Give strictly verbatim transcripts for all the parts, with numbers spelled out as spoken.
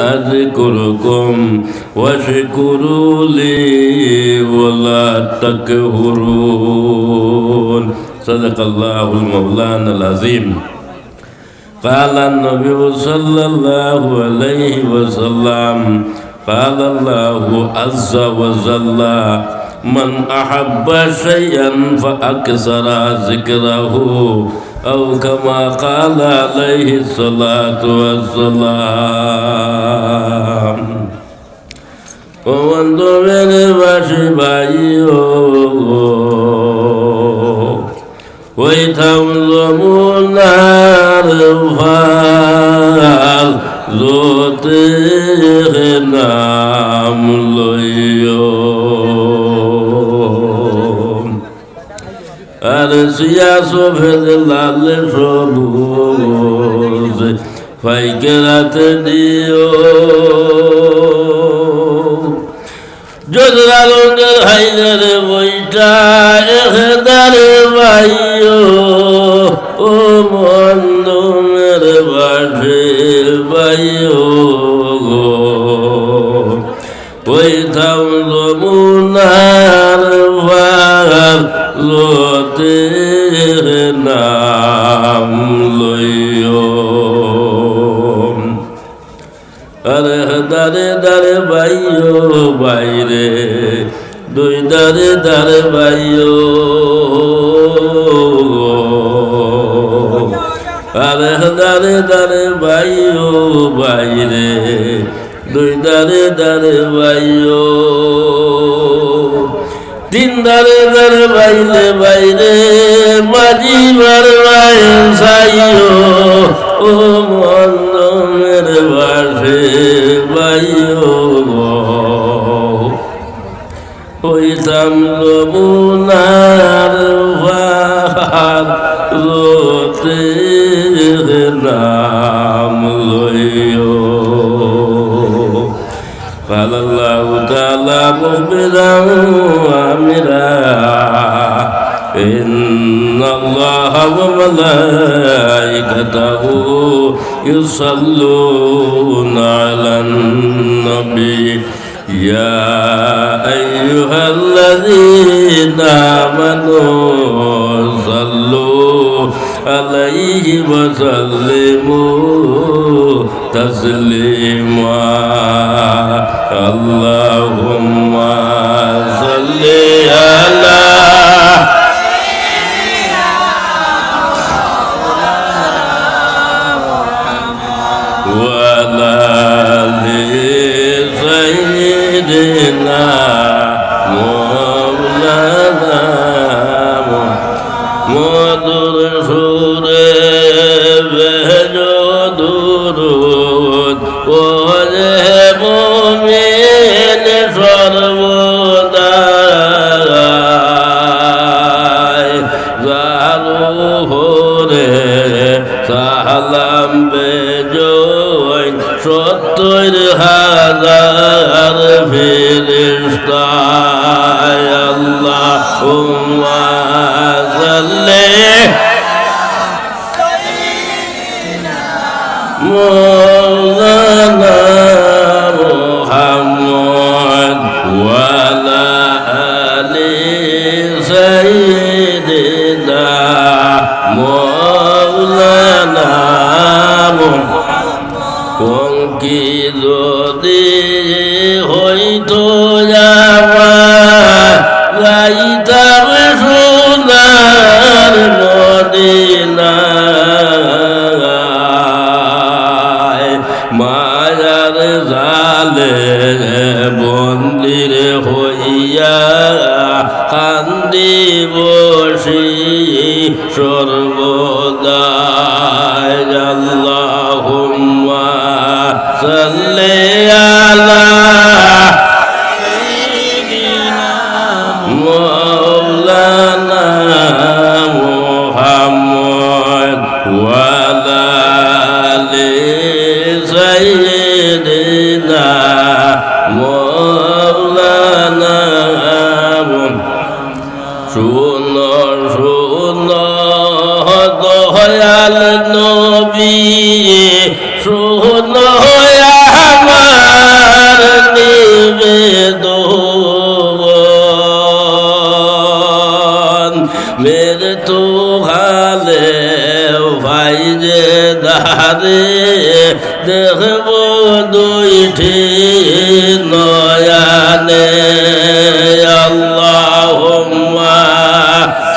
أذكركم واشكروا لي ولا تكفرون. صدق الله مولانا العظيم. قال النبي صلى الله عليه وسلم، قال الله عز وجل: من أحب شيئا فأكثر ذكره، أو كما قال عليه الصلاة والسلام. ও বন্ধু মেরে বাসি ভাইও, হইতাম যমুনার পার, যতে নাম লইও। আর সিয়া সফেদ লাল সবুজ পাইকেরাতে দিও। জজরা রঙের হাইনের বইটা একদারে বাইও, ও মন্দমের বাসে বাইও গো। হইতাম যমুনার পার, যতে নাম লইও। আরে দারে দারে বাইও বাইরে, দুই দারে দারে বাইও। আরে দারে দারে বাইও বাইরে, দুই দারে দারে বাইও। তিন দারে দারে বাইলে বাইরে, মাঝি বার বায় চাইও, ও মন্দমের বাসে বাইও গো। হইতাম যমুনার পার, যতে নাম লইও। قال الله تعالى مخبرا وآمرا: إن الله وملائكته يصلون على النبي، يا أيها الذين آمنوا صلوا عليه وسلموا تسليما. اللهم صل على وعلى آل سيدنا مولانا محمد। সুরে ভেজো দুরুদ, ও রে মুমিন সর্বদাই, যার উপরে সালাম বেজইন সত্তর হাজার ফিরিস্তায়। আল্লাহুম্মা সাল্লি মাওলানা মুহাম্মদ ওয়া আলা আলি সাইয়্যিদিনা মাওলানা মুহাম্মদ। পঙ্কি যদি হইতো আমার, যাইতাম সোনার মদিনায়। মায়ার জালে বন্দির হইয়া কান্দি বসি সর্বদাই। আল্লাহুম্মা সাল্লি আলা মাওলানা মুহাম্মদ ওয়া আলা আলি সাইয়্যিদিনা মাওলানা মুহাম্মদ। শুনো, শুনো, দয়াল নবী, শুনো। আমার নিবেদন, মৃত্যু কালে ফাইজে দারে দেখব দুইটি নয়নে। আল্লাহুম্মা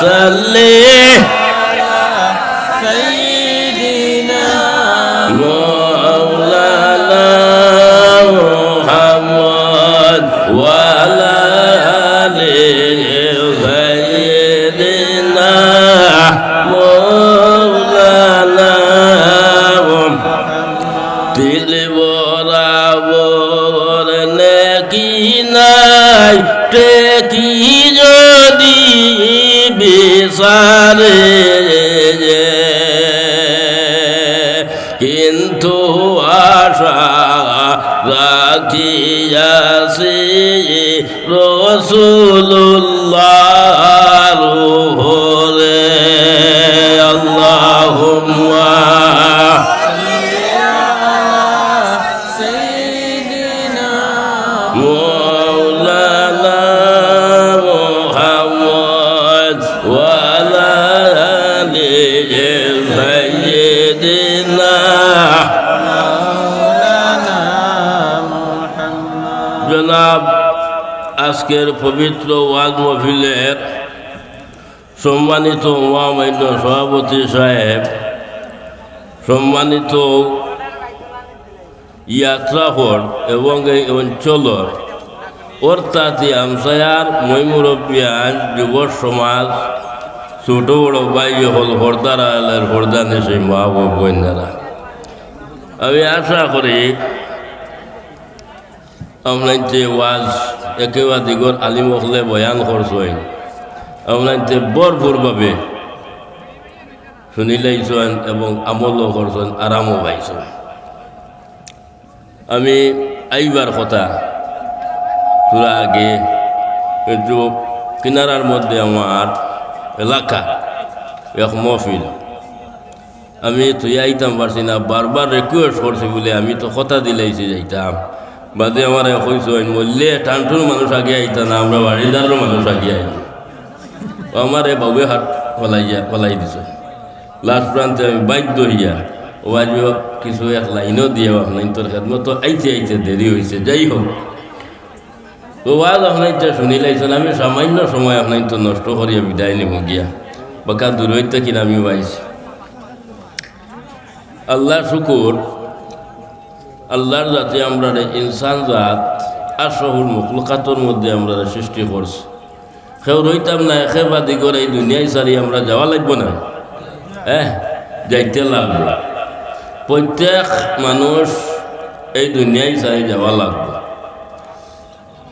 সাল্লি على سيدنا مولانا محمد وعلى آل سيدنا مولانا محمد। দিল বরাবর নেকি নাই, টেকি যদি বিচারে, কিন্তু আশা রাখিয়াছি রাসূলুল্লাহর উপরে। আল্লাহুম্মা সাল্লি আলা সাইয়্যিদিনা মাওলানা মুহাম্মদ ওয়া আলা আলি সাইয়্যিদিনা মাওলানা মুহাম্মদ। জনাব, আজকের পবিত্র ওয়াজ মাহফিলের সম্মানিত মহামান্য সভাপতি সাহেব, সম্মানিত ইয়াত্রাফর এবং এই অঞ্চলর অর্থাৎ এই আমসায়ার ময়-মুরব্বিয়ান, যুব সমাজ, ছোট বড় ভাই অকল, পর্দার আড়ালের পর্দানিশীন মা ও বোনেরা, আমি আশা করি আপনাইনতে ওয়াজ একেবারে দিগর আলিম অকলে বয়ান করছইন, আপনাইনতে ভরপুরভাবে শুনিলাইছইন এবং আমলও করছইন, আরামও পাইছইন। আমি আইবার কথা, থুড়া আগে একটু কিনারার মধ্যে আমার এলাকা এক মহফিল, আমি থুইয়া আইতাম পারছি না, বারবার request করছি বলে আমি তো কথা দিলাইছি যাইতাম। বাদে আমারে কইছইন, "মরলে টানটুর মানুষ আগে আইতা না, আমরা বাড়িদারর মানুষ আগে আইব।" আমারে বাবুয়ে হাত ফালাইয়া, ফালাই দিছে। Last প্রান্তে আমি বাধ্য হইয়া ওয়াজ কিছু এক লাইনও দিয়া আপনাইন্তর খেদমতো আইতে আইতে দেরি হইছে। যাই হোক, তো ওয়াজ আপনাইন্তে শুনিলাইছইন, আমি সামান্য সময় আপনাইন্তে নষ্ট করিয়া বিদায় নিমু গিয়া। বাক্কা দূর অইতে কিনা আমি পাইছি। আল্লাহর শুকুর, আল্লাহর জাতে আমরারে ইনসান জাত আশরাফুল মখলুকাতর মধ্যে আমরারে সৃষ্টি করছে। কেউ রইতাম না, একেবারে দিগর এই দুনিয়াই ছাড়ি আমরা যাওয়া লাগবো না? হ্যাঁ, যাইতে লাগবো। প্রত্যেক মানুষ এই দুনিয়াই ছাড়ি যাওয়া লাগবো।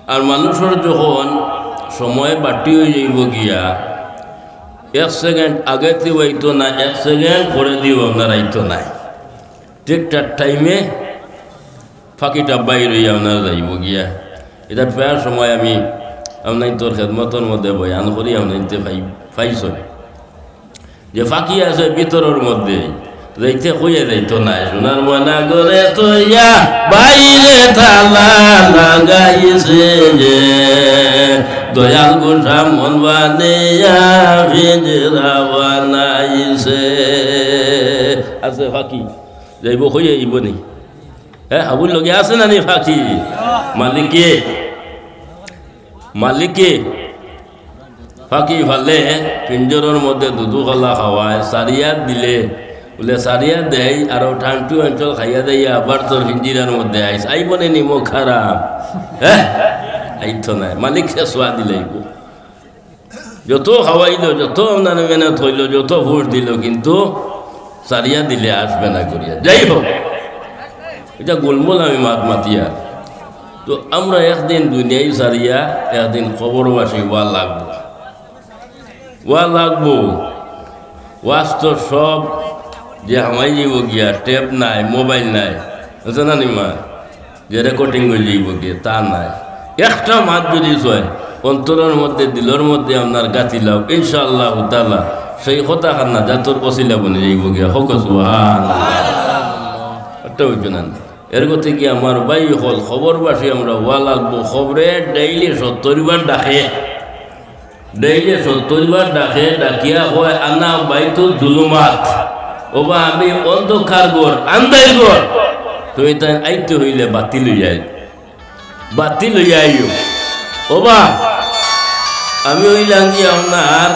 আর মানুষর যখন সময় বাটি অই যাইবো গিয়া, এক second আগে দিও আইতো না, এক second পরে দিও আপনার আইতো নায়। ঠিকঠাক টাইমে ফাঁকিটা বাইর অইয়া আপনার যাইবো গিয়া। ইটা প্রায় সময় আমি আপনাইন্তর খেদমতর মধ্যে বয়ান করি, আপনাইন্তে পাই-, পাইছইন। যে ফাঁকি আছে ভিতরর মধ্যে, যাইতে কইয়া যাইতো নায়। সোনার ময়না ঘরে থইয়া বাইরে তালা লাগাইছে যে, দয়াল গোসা মন বানিয়া পিঞ্জরা বানাইছে। আছে ফাঁকি, যাইবো কইয়া আইবো নি? হ্যাঁ, হাবুর লগে আছে না নি ফাঁকি? মালিকে, মালিকে ফাঁকি ফালে পিঞ্জরর মধ্যে দুধু কলা খাওয়ায়, সারিয়া দিলে, বলে, "সারিয়া দেই, আর ও ঠান্টু অঞ্চল খাইয়া দেই, আবার তোর পিঞ্জিরার মধ্যে আইস।" আইবো নে নি মুখ খারাপ? হ্যাঁ? আইতো নায়। মালিক সে সোয়া দিলে আইবো। যত খাওয়াইলো, যত আপনার মেহনত হইলো, যত ভোট দিলো, কিন্তু সারিয়া দিলে আসবে না করিয়া। যাই হোক, ইটা গোলমোল আমি মাত মাতিয়ার। তো আমরা একদিন দুনিয়াই সারিয়া, একদিন কবরবাসী হওয়া লাগবো। হওয়া লাগবো। ওয়াজ তো সব যে হামাই যাইবো গিয়া, টেপ নাই, মোবাইল নাই, আছে না নি মা? যে রেকর্ডিং অই যাইবো গিয়া, তা নায়। একটা মাত যদি ছয়, অন্তরর মধ্যে, দিলর মধ্যে আপনার গাঁথি লাও, ইনশাআল্লাহু তাআলা সেই কথা খান নাজাতর ওসিলা বনি যাইবো গিয়া। হক সুবহানাল্লাহ। একটা অইতো না। এর গতিকে আমার ভাই অকল, কবরবাসী আমরা অওয়া লাগবো। কবরে ডেইলি সত্তর বার ডাকে, ডেইলি সত্তর বার ডাকে, ডাকিয়া কয়, "আনা বাইতু জুলুমাত।" ওবা, আমি অন্ধকার ঘর, আন্দাইর ঘর। তুমি তাইন আইতে অইলে বাতি লইয়া আইও, বাতি লইয়া আইও। ওবা, আমি অইলাম গিয়া আপনার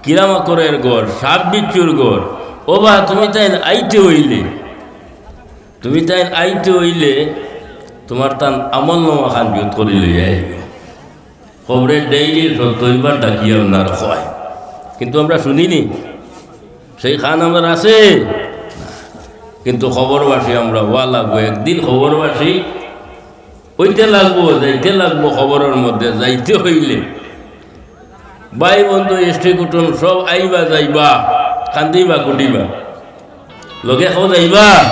কিরামাকড়ের ঘর, সাপ বিচ্ছুর ঘর। ওবা, তুমি তাইন আইতে অইলে, তুমি তাইন আইতে অইলে তুমার তান আমলনামা খান জুত করি লইয়া আইও। কবরে ডেইলি সত্তর বার ডাকিয়া আপনার কয়, কিন্তু আমরা শুনিনি, সেই খান আমরার আছে। কিন্তু কবরবাসী আমরা অওয়া লাগবো, একদিন কবরবাসী অইতে লাগবো, যাইতে লাগবো কবরর মধ্যে। যাইতে অইলে ভাই বন্ধু, ইষ্টি কুটুম সব আইবা যাইবা, কান্দিবা কুটিবা, লগে কেউ যাইবা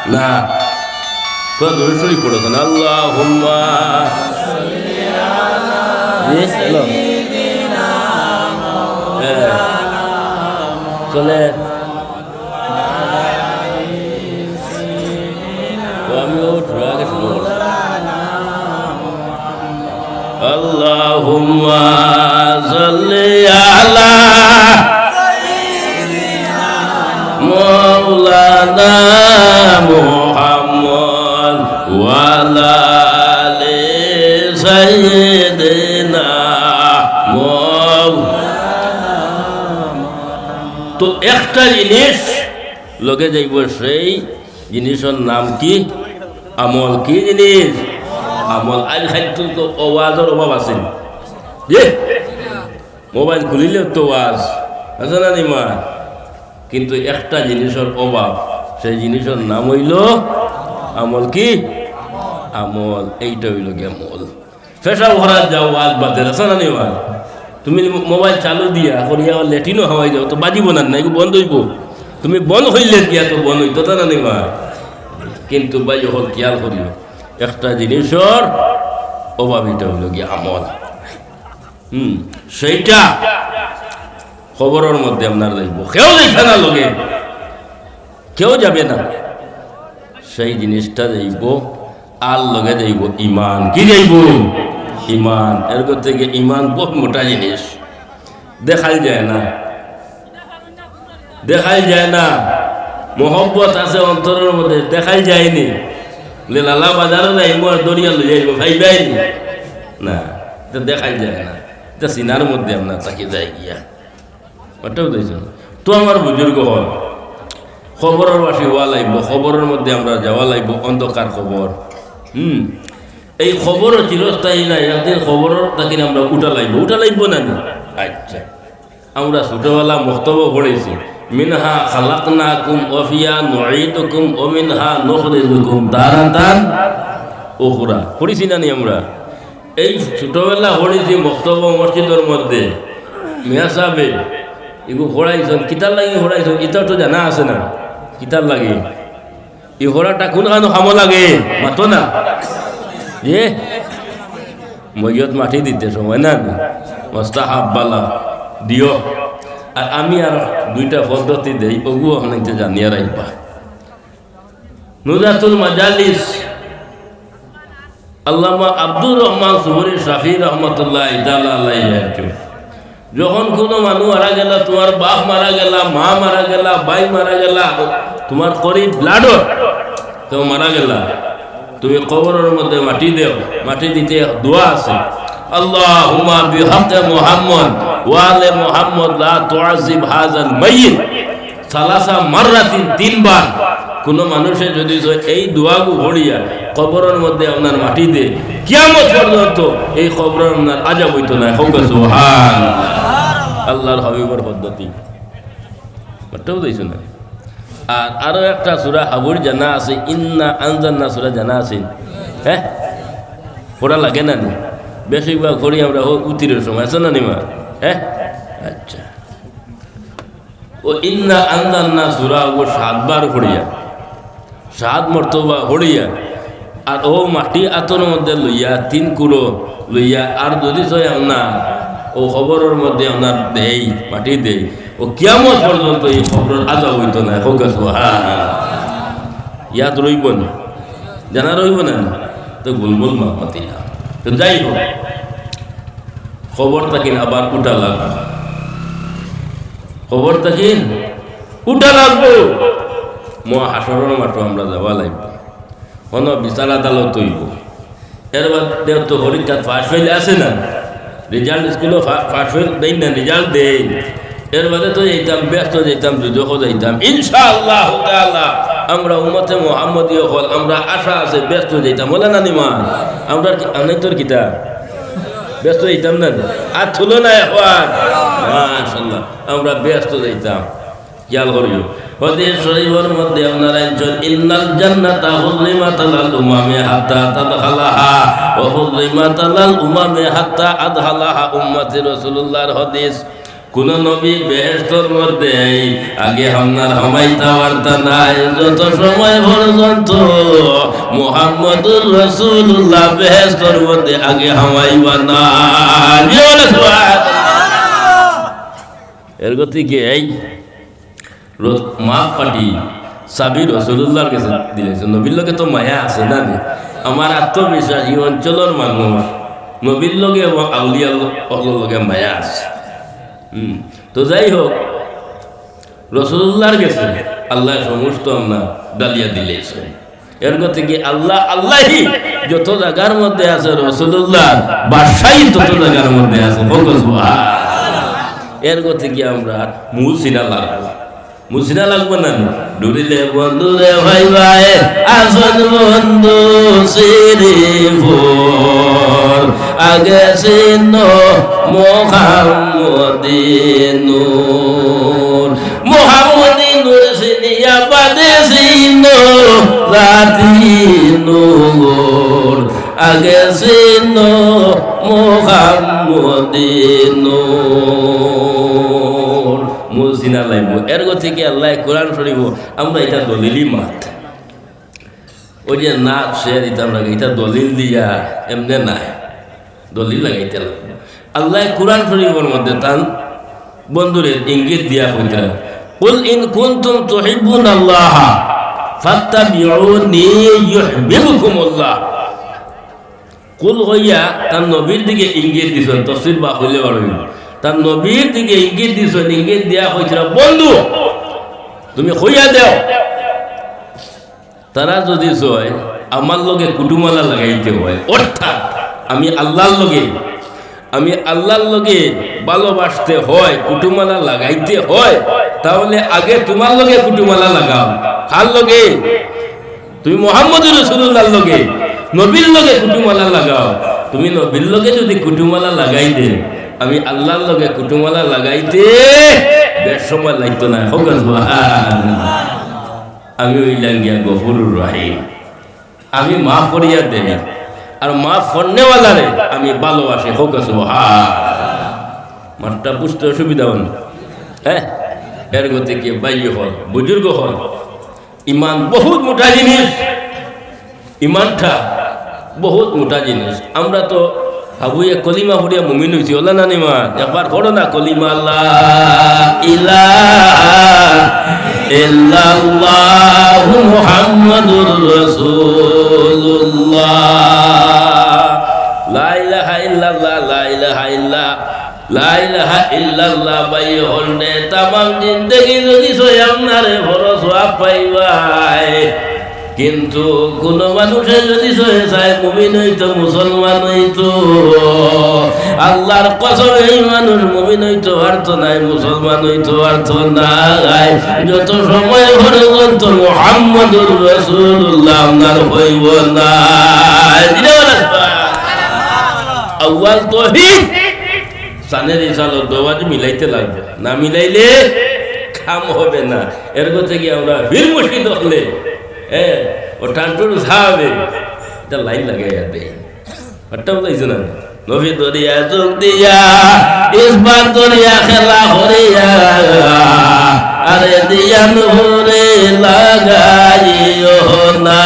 না। তো দুরুদ শরিফ পড়ো কেনে? আল্লাহুম্মা। জি, হ্যালো। হ্যাঁ। চলে। ও, আমি ও থোড়া আগে শুরু করছি। اللهم صل على مولانا محمد وعلى آل سيدنا مولانا। তো একটা জিনিস লগে যাইবো, সেই জিনিসর নাম কি? আমল। কি জিনিস? আমল। আইজকাইল তো ওয়াজর অভাব আছে। যে মোবাইল খুলিলে তো ওয়াজ, আছে না নি মা? কিন্তু একটা জিনিসর অভাব, সেই জিনিসর নাম অইলো আমল। কি? আমল। এইটা অইলো গিয়া আমল। পেশাব করাত যাও, ওয়াজ বাদে, আছে না নি ওয়াজ? তুমি মো-, মোবাইল চালু দিয়া করিয়া লেট্রিনও হামাই যাও, তো বাজিবো না, না, এগু বন্ধ অইবো। তুমি বন্ধ অইলে গিয়া তো বন্ধ অইতো, তা না নি ওয়াজ? কিন্তু ভাই, অখন খিয়াল করিও, একটা জিনিসর অভাব, ইটা অইলো গিয়া আমল। হুম, সেইটা কবরর মধ্যে আপনার যাইবো, কেউ যাইতা না লগে, কেউ যাবে না। সেই জিনিসটা যাইবো, আর লগে যাইবো ইমান। কি যাইবো? ইমান। এর গতিকে ইমান বহুত মোটা জিনিস, দেখাইল যায় না, দেখাইল যায় না। মহব্বত আছে অন্তরর মধ্যে, দেখাইল যায়নি। যে লালা বাজারো যাইমু আর দরিয়া লই যাইমু, পাইবায়নি না, ইটা দেখাইল যায় না। ইটা সিনার মধ্যে আপনার থাকি যায় গিয়া। অটাও দেখছেন? তো আমার বুজুর্গ অকল, কবরর বাসী অওয়া লাগবো, কবরর মধ্যে আমরা যাওয়া লাগবো, অন্ধকার কবর। হুম, এই কবর চিরস্থায়ী নায়, একদিন কবরর থাকি আমরা উঠা লাগবো, উঠা লাগবো না নি? আচ্ছা, আমরা ছোটবেলা মক্তবো পড়ছি, "মিনহা খালাকনাকুম ওয়া ফিহা নুঈদুকুম ওয়া মিনহা নুখরিজুকুম তারাতান উখরা।" পড়ছি না নি আমরা? এই ছোটবেলা পড়ছি মক্তব মসজিদর মধ্যে, মিয়া সাবে ইগু পড়াইছইন, কিতার লাগি পড়াইছইন, ইতা তো জানা আছে না, কিতার লাগি? ই পড়াটা কুন খানো কামো লাগে? মাতো না। এ? মইয়ত মাটি দিতে সময় না, মুস্তাহাব বালা দিও। আর আমি আর দুইটা পদ্ধতি দেই, অগু অখান জানিয়া রাখবা। নুজাতুল মাজালিস, আল্লামা আব্দুর রহমান সুহরি শাফি রহমতুল্লাহ তাআলা আলাইহি একজন, যখন কুনু মানুষ মারা গেলা, তুমার বাপ মারা গেলা, মা মারা গেলা, ভাই মারা গেলা, তুমার করিব ব্লাডর, তো মারা গেলা, তুমি কবরর মধ্যে মাটি দেও। মাটি দিতে এক দোয়া আছে, "আল্লাহুম্মা বিহাক্কে মুহাম্মদ ওয়া আলে মুহাম্মদ লা তুআযিব হাযাল মাইয়িত।" সালাসা মাররাতিন, তিনবার। কুনু মানুষে যদি তো এই দোয়াগু পড়িয়া কবরর মধ্যে আপনার মাটি দে, কিয়ামত পর্যন্ত এই কবরর আপনার আযাব অইতো নায়। কউক্কা সুবহান। আল্লার হাবিবর পদ্ধতি। মাততে বুঝাইছো না? আর আরো একটা সূরা হাবুর জানা আছে, ইন্না আনজালনা সূরা জানা আছে। হ্যাঁ? পড়া লাগে না নি? বেশিরভাগ পড়ি আমরা হ-, উতিরর সময়, আছে না নি মা? হ্যাঁ? আচ্ছা। ও ইন্না আনজালনা সূরা অগু সাতবার পড়িয়া, সাত মর্তবা পড়িয়া, আর অউ মাটি আতর মধ্যে লইয়া, তিন কুড়ো লইয়া, আর যদি চাই আপনার অউ কবরর মধ্যে আপনার দেই, মাটি দেই, অউ কিয়ামত পর্যন্ত ই কবরর আযাব অইতো নায়। কউক্কা সুবহানাল্লাহ। ইয়াদ রইবো নি? জানা রইবো না নি? তো গুলমুল মাত মাতি না। তো যাই হোক, কবর থাকি আবার উঠা লাগবো, কবর থাকি উঠা লাগবো। মহাশরর মাঠো আমরা যাওয়া লাগবো, কোনো বিচার আদালত অইবো। এর বাদে তো পরীক্ষাত পাশ অইলে আছে না, রেজাল্ট স্কুলো পা-, পাশ অইলে দেইন না, রেজাল্ট দেইন। এর বাদে তো যাইতাম, বেহেস্তো যাইতাম, দুজখো যাইতাম। ইনশাআল্লাহ তাআলা আমরা উম্মতে মুহাম্মদী অকল, আমরা আশা আছে বেহেস্তো যাইতাম। বলে না নিমা? আমরা কি, আমি তোর কিতা? বেহেস্তো যাইতাম না? আর তুলো না একবার। মাশাআল্লাহ, আমরা বেহেস্তো যাইতাম। খেয়াল করিও, হাদিস শরীফর মধ্যে আপনারা আনছইন, "ইন্নাল জান্নাতা হুররিমাত আলাল উমামি হাত্তা তাদখালাহা, ওয়া হুররিমাত আলাল উমামি হাত্তা আদখালাহা উম্মতি।" রাসূলুল্লাহর হাদিস। কোন নবী বেহেশতর মধ্যে আগে আপনার হামাইতা পারতা নায়, যত সময় পর্যন্ত মুহাম্মদুর রাসূলুল্লাহ বেহেশতর মধ্যে আগে হামাইবা না। জোরে সুবহানাল্লাহ। এর গতিকে এই র-, মাপ কাটি চাবি রাসূলুল্লাহর গেছে দিলাইছে। নবীর লগে তো মায়া আছে না নি? আমার আত্মবিশ্বাস, ই অঞ্চলর মানুষ নবীর লগে এবং আউলিয়া অকলর লগে মায়া আছে। হুম, তো যাই হোক, রাসূলুল্লাহর গেছে আল্লায় সমস্ত আপনার ডালিয়া দিলাইছে। এর গতিকে আল্লাহ, আল্লাহি যত জাগার মধ্যে আছে, রাসূলুল্লাহর বাদশাহী তত জাগার মধ্যে আছে। কও সুবহান। এর গতিকে আমরা মুছিনা লাগবো, মুছিনা লাগবো না নি? ডুরিলে বন্ধুরে ভাই ভাই, আসল বন্ধু শ্রীপুর, আগে চিনো মোহাম্মদী নূর। মোহাম্মদী নূর চিনিয়া বাদে চিনো জাতি নূর, আগে চিনো মোহাম্মদী নূর। মুছিনা লাগবো। এর গতিকে আল্লায় কোরআন শরীফো, আমরা ইটা দলিলি মাত। ওই যে নাত শের ইতা লাগে, ইতা দলিল দিয়া এমনে নায়, দলিল লাগাইতে লাগবো। আল্লায় কোরআন শরীফর মধ্যে তান বন্ধুরে ইঙ্গিত দিয়া কইতরা, "কুল ইন কুনতুম তুহিব্বুনাল্লাহা ফাত্তাবিউনি ইউহবিবকুমুল্লাহ।" কুল কইয়া তান নবীর দিকে ইঙ্গিত দিছইন, তফসির বা কইলে পারইন। তান নবীর দিকে ইঙ্গিত দিছইন, ইঙ্গিত দিয়া কইতরা, "বন্ধু, তুমি কইয়া দেও।" তারা যদি চায় আমার লগে কুটুমালা লাগাইতে হয়, অর্থাৎ আমি আল্লাহর লগে, আমি আল্লাহর লগে ভালোবাসতে হয়, কুটুমালা লাগাইতে হয়, তাহলে আগে তোমার লগে কুটুমালা লাগাও। কার লগে? তুমি মুহাম্মদুর রাসূলুল্লাহর লগে, নবীর লগে কুটুমালা লাগাও। তুমি নবীর লগে যদি কুটুমালা লাগাই দে, আমি আল্লাহর লগে কুটুমালা লাগাইতে বেশ সময় লাগতো না। কও সুবহানাল্লাহ। আমি অইলাম গিয়া গফুরুর রহিম, আমি মাফ করিয়া দেই, আর মাফ করনেওয়ালারে আমি ভালোবাসি। কও সুবহান। মাতটা বুঝতে অসুবিধা অয় না? হ্যাঁ, এর গতিকে ভাই অকল, বুজুর্গ অকল, ইমান বহুত মোটা জিনিস, ইমানটা বহুত মোটা জিনিস। আমরা তো হাবুয়ে কলিমা পড়িয়া মুমিন অইছি, অলা না নি মা? একবার পড়ো না কলিমা, লা ইলাহা ইল্লাল্লাহু মুহাম্মাদুর রাসূলুল্লাহ। লা ইলাহা ইল্লাল্লাহ, লা ইলাহা ইল্লা, লা ইলাহা ইল্লাল্লাহ ভাই অকল রে, তামাম জিন্দেগি যদি চায় আপনারে পড়ো সওয়াব পাইবায়। কিন্তু কুনু মানুষে যদি চায়, চায় মুমিন অইতো, মুসলমান অইতো, আল্লাহর কসম, এই মানুষ মুমিন অইতো পারতো নায়, মুসলমান অইতো পারতো নায়, যত সময় পর্যন্ত মুহাম্মাদুর রাসূলুল্লাহ আপনার অইবো না। আউয়াল তৌহিদ, সানের ইসালত দুইওয়াজ মিলাইতে লাগবো, না মিলাইলে কাম হবে না। এর গতিকে আমরা পীর মুর্শিদ অকলে, হ্যাঁ, ও টানটুন সাহেবে, এটা লাইন লাগাইয়া দেয়। একটা কথা হইছে না? নবী দরিয়া যোগ দিয়া, ইসবাত দরিয়া খেলা করিয়া, আরে দিয়ান হুরে লাগাইও না।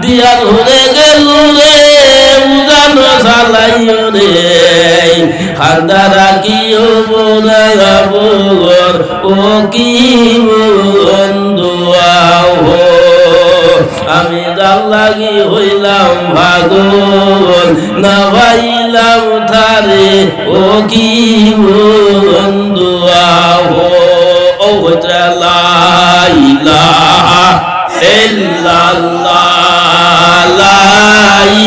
দিয়ান হুরে গেল রে, উজানো চালাইও রে। খান্দা রাখিও মোরা বগর, ও কি বন্ধু আহো। আমি যার লাগি হইলাম পাগল, না পাইলাম তারে, ও কি বন্ধু আহো। ও হইতরা লা ইলাহা ইল্লাল্লাহ, লা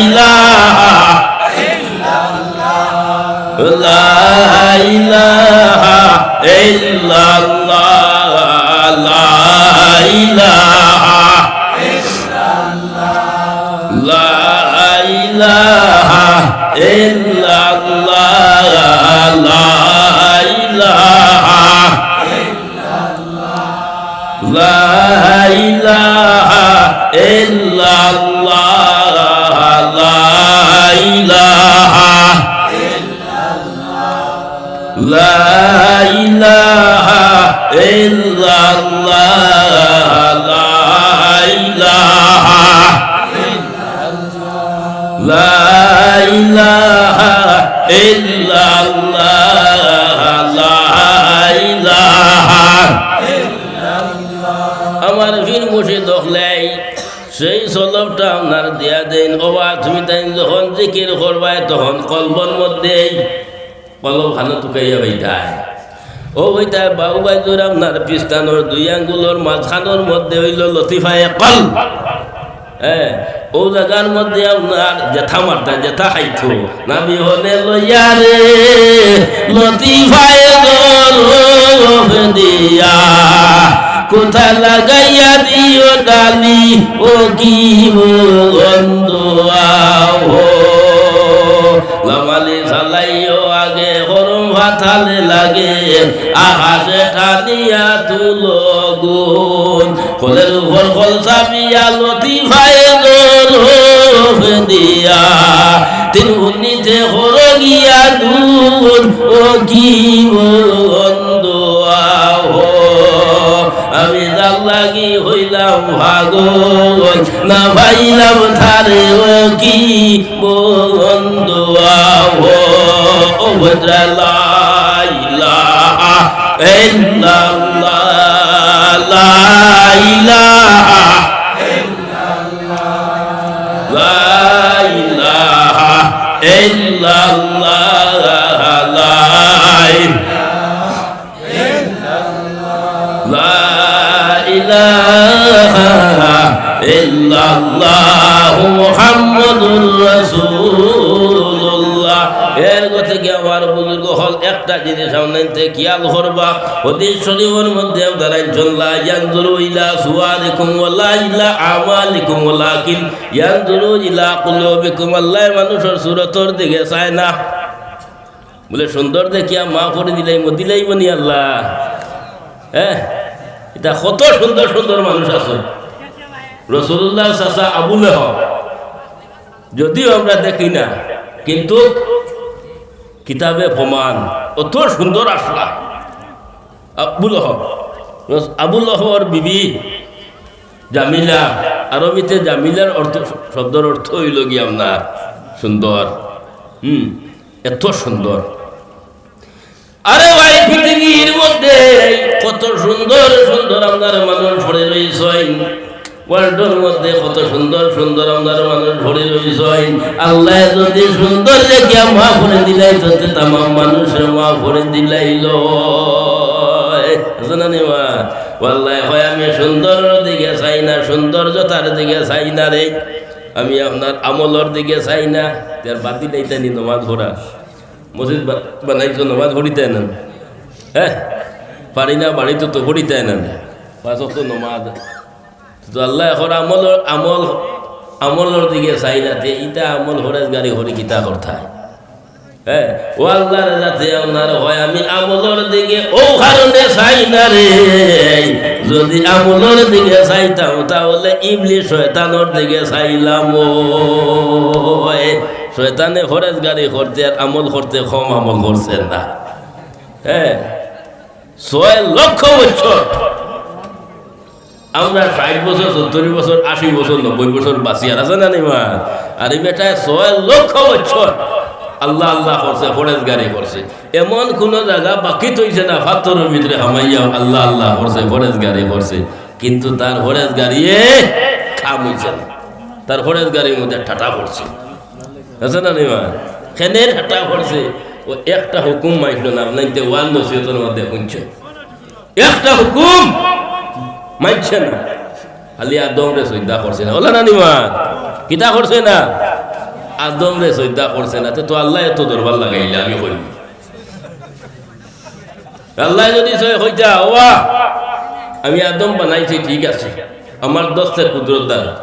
ইলাহা لا إله إلا الله، لا إله إلا الله، لا إله إلا الله، لا إله إلا الله، لا إله إلا الله، لا إله إلا الله، لا إله إلا الله، لا إله إلا الله، لا إله إلا الله، لا إله إلا الله। আমার পীর মুর্শিদ অকলে সেই সলবটা আপনার দিয়া দেইন। ওবা তুমি তাইন যখন জিকির করবায় তখন কলবর মধ্যে, কলব খানো তুকাইয়া বইতায়। ও বইতায় বাউ বাইজুর আপনার পিস্তানোর দুই আঙ্গুলর মাঝখানোর মধ্যে অইলো লতিফায়ে কলব। হ্যাঁ, ও জাগার মধ্যে আপনার যেথা মারতা, যেথা খাইতো, নাবি হনে লইয়া রে, লতিফায়ে জরফ দিয়া, কোথা লাগাইয়া দিও ডালি, ও কি বন্ধু আহো। লামালি চালাইও আগে, হরম ফাতালে লাগে, আকাশে টানিয়া তুলো গুণ। কলের উপর কল চাপিয়া লতিফায়ে জরফ দিয়া, তিন উন্নিতে হরো গিয়া গুণ, ও কি বন্ধু আহো। আমি যার লাগি হইলাম পাগল, না পাইলাম তারে, ও কি বন্ধু আহো। ও বন্ধুরা, লা ইলাহা ইল্লাল্লাহ, লা ইলাহা ইল্লাল্লাহ, লা ইলাহা ইল্লাল্লাহ, লা ইলাহা لا إله إلا الله محمد رسول الله। এর গতিকে আমার বুজুর্গ অকল একটা জিনিস আপনাইন্তে খিয়াল করবা, হাদিস শরীফর মধ্যে আপনারা আনছইন, لا ينظر إلى صوركم ولا إلى أعمالكم ولكن ينظر إلى قلوبكم। আল্লায় মানুষর সুরতর দিকে চায় না। বুলে, সুন্দর দেখিয়া মাফ করি দিলাইমু, দিলাইবো নি আল্লাহ? হ্যাঁ, ইতা কত সুন্দর সুন্দর মানুষ আছে। রাসূলুল্লাহর চাচা আবু লাহাব, যদিও আমরা দেখি না, কিন্তু কিতাবে প্রমাণ, অত সুন্দর আছলা আবু লাহাব। আবু লাহাবর বিবি জামিলা, আরবিতে জামিলার অর্থ, শব্দর অর্থ অইলো গিয়া আপনার সুন্দর। হুম, এত সুন্দর। আরে ভাই, পৃথিবীর মধ্যে কত সুন্দর সুন্দর আপনার মানুষ পড়ে রইছইন, world-র মধ্যে কত সুন্দর সুন্দর আপনার মানুষ পড়ে রইছইন। আল্লায় যদি সুন্দর দেখিয়া মাফ করি দিলাইতো, তে তামাম মানুষরে মাফ করি দিলাইলো। আছে না নি বা? ও আল্লায় কয়, আমি সুন্দরর দিকে চাই না, সৌন্দর্যতার দিকে চাই না রে, আমি আপনার আমলর দিকে চাই না। তে আর বাদ দিলাইতা নি নমাজ পড়া? মসজিদ বা-, বানাইছো, নমাজ পড়িতায় না? হ্যাঁ, পারি না, বাড়িত তো পড়িতায় না, পাঁচ ওয়াক্ত নমাজ। তো আল্লায় কর আমলর, আমল, আমলর দিকে চাই না, তে ইতা আমল পরেজগারি করি কিতা করতায়? হ্যাঁ, ও আল্লাহর যাতে আপনার কয়, আমি আমলর দিকে ও কারণে চাই না রে। যদি আমলর দিকে চাইতাম, তাহলে ইবলিস শয়তানর দিকে চাইলাম। ও, এ, শয়তানে পরেজগারি করতে আর আমল করতে কম আমল করছে না। হ্যাঁ, ছয় লক্ষ বছর আমরা ষাইট বছর, সত্তইর বছর, আশি বছর, নব্বই বছর বাঁচিয়ার, আছে না নি বা? আর ই বেটায় ছয় লক্ষ বছর আল্লাহ আল্লাহ করছে, পরেজগারি করছে। এমন কুনু জাগা বাকি থইছে না, পাথরর ভিতরে হামাইয়া আল্লাহ আল্লাহ করছে, পরেজগারি করছে। কিন্তু তার পরেজগারিয়ে কাম অইছে না। তার পরেজগারির মধ্যে ঠাটা পড়ছে। আছে না নি বা? কেনে ঠাটা পড়ছে? ও একটা হুকুম মানলো না, আপনাইনতে ওয়াজ নসিহতর মধ্যে হুনছইন। একটা হুকুম মানছে না। খালি আদমরে সইজদা করছে না। অলা না নি বা? কিতা করছে না? আদমরে সইজদা করছে না। তে তো আল্লায় এত দরবার লাগাইলা, আমি কইমু। আল্লায় যদি সই কইতা, "ওবা, আমি আদম বানাইছি, ঠিক আছে, আমার দস্তে কুদরত দাও,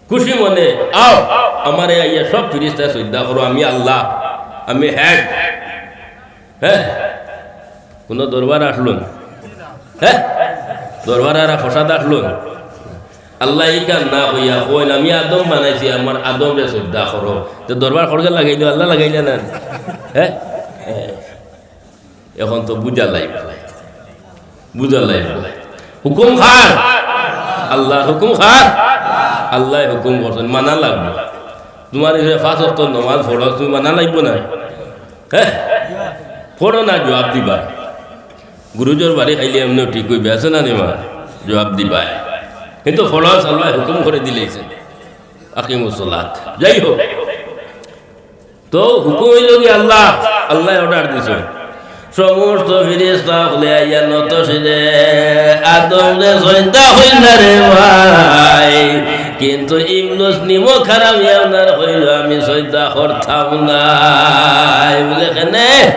খুশি মনে আও, আমারে আইয়া সব ফিরিস্তায় সইজদা করো, আমি আল্লাহ, আমি হেড।" হে, কুনু দরবার আটলো না। হে, দরবার আর প্রসাদ আটলো না। আল্লায় ইখান না কইয়া কইন, "আমি আদম বানাইছি, আমার আদমরে সইজদা করো।" তে দরবার খরগা লাগাইলো, আল্লায় লাগাইলা না। হে, হে। এখন তো বুঝা লাগবো, বুঝা লাগবো। হুকুম কার? আল্লাহর। হুকুম কার? আল্লায় হুকুম করছইন, মানা লাগবো। তুমার উপরে পাঁচ ওয়াক্ত নমাজ ফরজ, তুমি মানা লাগবো না? হে, পড়ো না, জুয়াব দিবায়। গুরুজর বাড়ি খাইলে এমনেও ঠিক অইবে, আছে না নি বা? জুয়াব দিবায়। কিন্তু ফরজ আল্লায় হুকুম করি দিলাইছইন, আকিমুস সালাত। যাই হোক, তো হুকুম অইলো কি আল্লাহ, আল্লায় অর্ডার দিছইন। সমস্ত ফিরিস্তা অকলে আইয়া নত শিরে আদমরে সইজদা কইলা রে ভাই। কিন্তু ইবলিস নিমক হারামি আপনার কইলো, "আমি সইজদা করতাম নায়।" বুলে, "কেনে?"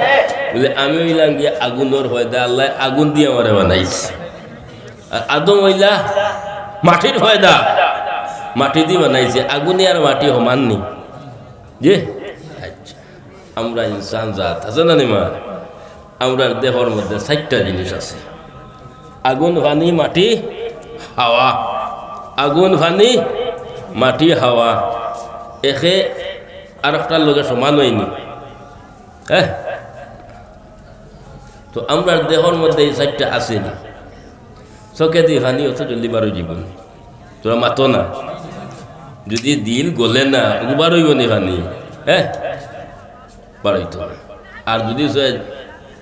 বুলে, "আমি অইলাম গিয়া আগুনর পয়দা, আল্লায় আগুন দি আমারে বানাইছে। আর আদম অইলা মাটির পয়দা, মাটি দি বানাইছে, আগুনে আর মাটি সমান নি।" জি? আচ্ছা। আমরা ইনসান জাত, আছে না নি বা? আমরার দেহর মধ্যে চাইরটা জিনিস আছে, আগুন, পানি, মাটি, হাওয়া। আগুন, পানি, মাটি, হাওয়া। একে আরকটার লগে সমান অয়নি। হে? তো আমরার দেহর মধ্যে ই চাইরটা আছে নি? চোখেদি পানি অত জলদি বার অইযিবো নি। তোরা মাতো না। যদি দিল গলে না, অগু বার অইবো নি পানি? হে? বার অইতো না। আর যদি সে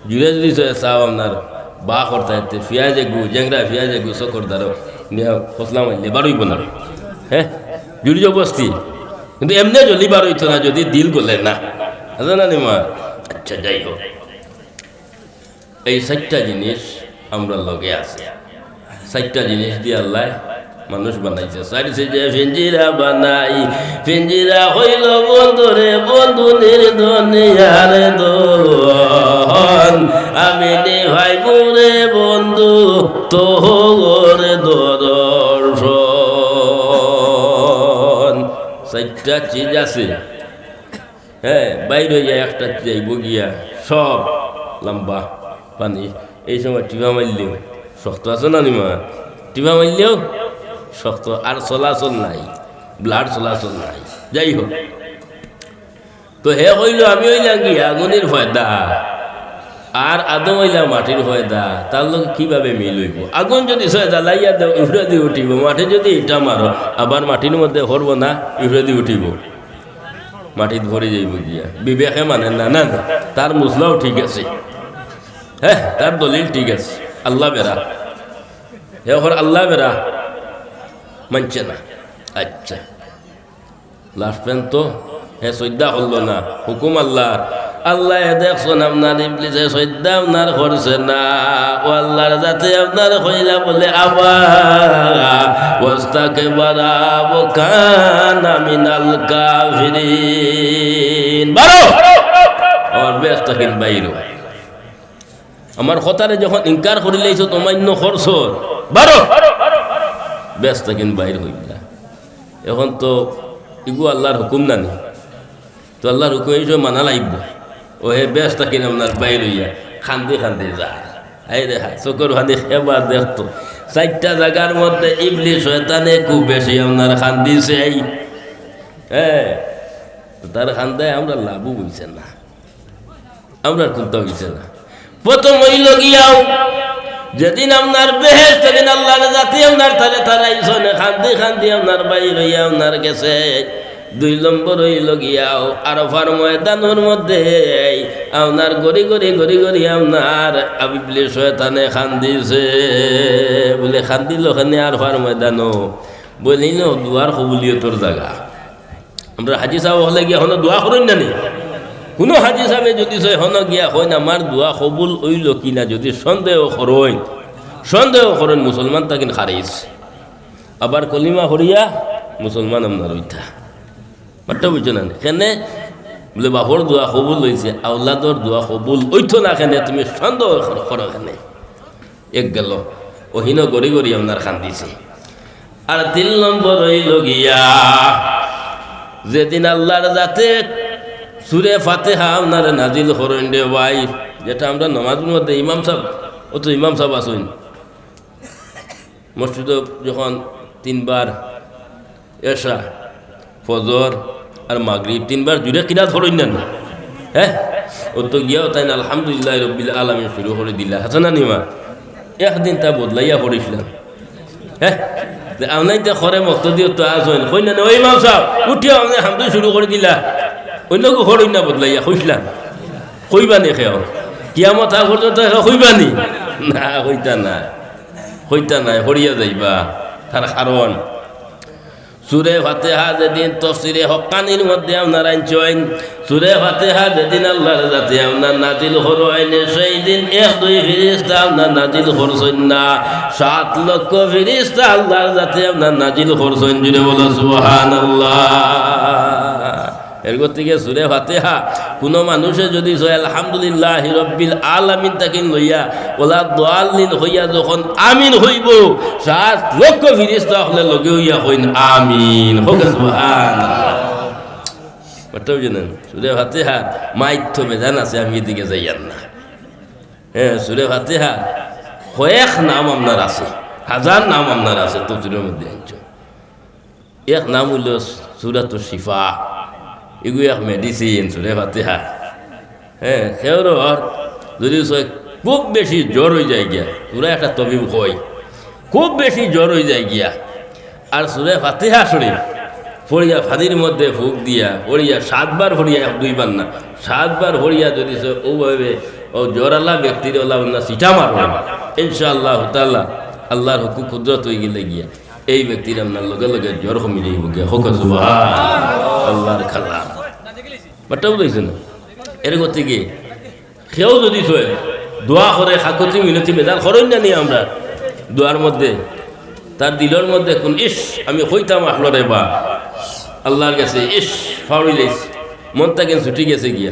জুড়ে যদি সে চাও আপনার বা করতা এতে পিয়াজ এগু, জেংরা পিয়াজ এগু চোখর দ্বারো নিয়া ফসলা মারলে বার অইবো না। হে? জুড়ি জবরদস্তি। কিন্তু এমনে জলদি বার অইতো না, যদি দিল গলে না। আছে না নি বা? আচ্ছা, যাই হোক। এই চাইরটা জিনিস আমরার লগে আছে। চাইরটা জিনিস দি আল্লায় মানুষ বানাইছে। চাইরছে যে পিঞ্জিরা বানাই, পিঞ্জিরা অইলো বন্ধু রে, বন্ধু নির দুনিয়ার ধন। আমি নি পাইমু রে বন্ধু তোর দর্শন। চাইরটা চিজ আছে। হে, বাইর অইয়া একটা যাইবো গিয়া, সব লম্বা পানি। এই সময় টিপা মারলেও শক্ত, আছে না নি বা? টিপা মারলেও শক্ত, আর চলাচল নাই, ব্লাড চলাচল নাই। যাই হোক, তো হে কইলো, "আমি অইলাম গিয়া আগুনর পয়দা, আর আদম অইলা মাটির পয়দা, তার লগে কিভাবে মিল অইবো? আগুন যদি ছয় জ্বালাইয়া দেও, উপরেদি উঠিবো, মাটি যদি ইটা মারো, আবার মাটির মধ্যে পড়বো না, উপরেদি উঠিবো।" মাটিত পড়ি যাইবো গিয়া। বিবেকে মানে না, না, না, তার মসলাও ঠিক আছে। হে, তার দলিল ঠিক আছে। আল্লাহ বেড়া। হে অখন আল্লাহ বেড়া। মানছে না। আচ্ছা। লাস্ট পর্যন্ত হে সইজদা করলো না। হুকুম আল্লাহর। আল্লায় দেখছইন আপনার ইবলিসে সইজদা আপনার করছে না। ও আল্লাহর জাতে আপনার কইলা বুলে, "আবা ওয়াস্তাকবারা ওয়া কানা মিনাল কাফিরিন।" বারো! আমার বেহেস্ত থাকি বাইর অও। আমার কথারে যখন ইনকার করিলাইছো, অমান্য করছো, বারো! বেহেস্ত থাকি বাইর অইলা। অখন তো ইগু আল্লাহর হুকুম না নি? তো আল্লাহর হুকুম এই সময় মানা লাগবো। ও হে বেহেস্ত থাকি আপনার বাইর অইয়া কান্দি কান্দি যার। হায় রে হায়, চোখর পানি কেবা দেখতো। চাইরটা জাগার মধ্যে ইবলিস শয়তানে খুব বেশি আপনার কান্দিছে। হে, তো তার কান্দায় আমরার লাভও অইছে না। আমরার কুন্তা অইছে না। প্রথম অইলো গিয়াও, যেদিন আপনার বেহেস্ত, যেদিন আল্লাহর জাতে আপনার তারে তারাইছইন, কান্দি কান্দি আপনার বাইর অইয়া আপনার গেছে। দুই নম্বর অইলো গিয়াও, আরফার ময়দানর মধ্যে আপনার গড়ি গড়ি গড়ি গড়ি আপনার ইবলিস শয়তানে কান্দিছে। বুলে, "কান্দিলো কেনে আরফার ময়দানো?" বইলে ইনো দোয়ার কবুলিয়তর জাগা। আমরার হাজি সাব অকলে গিয়া হনো দোয়া করইন না নি? কুনু হাজি সাবে যুদি কয় হনো গিয়া কইন, "আমার দোয়া কবুল অইলো কিনা?" যুদি সন্দেহ করইন, সন্দেহ করইন, মুসলমান থাকি খারিজ। আবার কলিমা পড়িয়া মুসলমান আপনার অইতা। মাতটা বুঝছো না নি? কেনে বুলে, "বাপর দোয়া কবুল অইছে, আওলাদর দোয়া কবুল অইতো না কেনে? তুমি সন্দেহ করো, করো কেনে?" এক গেল, অউ হিনো গড়ি গড়ি আপনার কান্দিছে। আর তিন নম্বর অইলো গিয়া, যেদিন আল্লার জাতে সুরে ফাতেহা আপনারে নাজিল করইন রে ভাই, যেটা আমরা নমাজর মধ্যে ইমাম সাব, অউ তো ইমাম সাব আছইন, মসজিদো যখন তিনবার এশা, ফজর আর মাগরিব তিনবার জুড়ে কিরাত পড়ইন না নি? হে, অউ তো গিয়াউ তাইন আলহামদুলিল্লাহি রাব্বিল আলামিন শুরু করি দিলা, আছে না নি মা? একদিন তা বদলাইয়া পড়ছিলাম। হে, যে আমরাইনতে করে মুক্তাদি অইন তো আছইন, কইন না নি, "ওই ইমাম সাব, উঠিয়া আপনে হামদু শুরু করি দিলা।" অইন্য কেউ পড়ইন না বদলাইয়া, কইছিলাম। কইবা নি কেউ? কিয়ামত আগ পর্যন্ত কেউ কইবা নি? না, কইতা নায়। কইতা নায়, পড়িয়া যাইবা। তার কারণ সুরে ফাতেহা যেদিন তফসিরে হক্কানির মধ্যে আপনার আনছইন, সুরে ফাতেহা যেদিন আল্লার জাতে আপনার নাজিল করইন, সেই দিন এক দুই ফিরিস্তা আপনার নাজিল করছইন না, সাত লক্ষ ফিরিস্তা আল্লার জাতে আপনার নাজিল করছইন। জুরে বলো সুবহানাল্লাহ। এর গতিকে সুরে ফাতেহা কুনু মানুষে যুদি কয় আলহামদুলিল্লাহি রাব্বিল আলামিন থাকি লইয়া ওয়ালাদ দাল্লিন কইয়া যখন আমিন কইবো, সাত লক্ষ ফিরিস্তা অকলে লগে অইয়া কইন আমিন। কউক্কা সুবহানাল্লাহ। মাতটা বুঝইন না নি? সুরে ফাতেহার মাইত তো বেজান আছে, আমি এদিকে যাইয়ার না। হে, সুরে ফাতেহার কয়েক নাম আপনার আছে, হাজার নাম আপনার আছে, তফসিরর মধ্যে আনছইন। এক নাম অইলো সুরাতুশ শিফা, ইগু এক medicine, সুরে ফাতেহা। হে, কেউর যুদি কয় খুব বেশি জ্বর অইযায় গিয়া, পুরা একটা তবিব কয়, খুব বেশি জ্বর অইযায় গিয়া, আর সুরে ফাতেহা শরিফ পড়িয়া পানির মধ্যে ফুক দিয়া পড়িয়া সাতবার পড়িয়া, এক দুইবার না, সাতবার পড়িয়া যুদি কয় অউ ভাবে অউ জ্বরআলা ব্যক্তিরে অলা অলা ছিটা মারো, ইনশাআল্লাহু তাআলা আল্লার হুকুম কুদরত অইগেলে গিয়া এই ব্যক্তির আপনার লগে লগে জ্বর কমি যাইবো গিয়া। কউক্কা সুবহান। আল্লার কালাম। মাতটা বুঝাইছে না? এর গতিকে কেউ যুদি কয়, দোয়া করে কাকুতি মিনতি বেজান করইন না নি আমরা দোয়ার মধ্যে, তার দিলর মধ্যে কুন ইস, আমি কইতাম আছলো রে বা, আল্লার গেছে ইস, ফাউরি লাইছে, মন থাকি ছুটি গেছে গিয়া।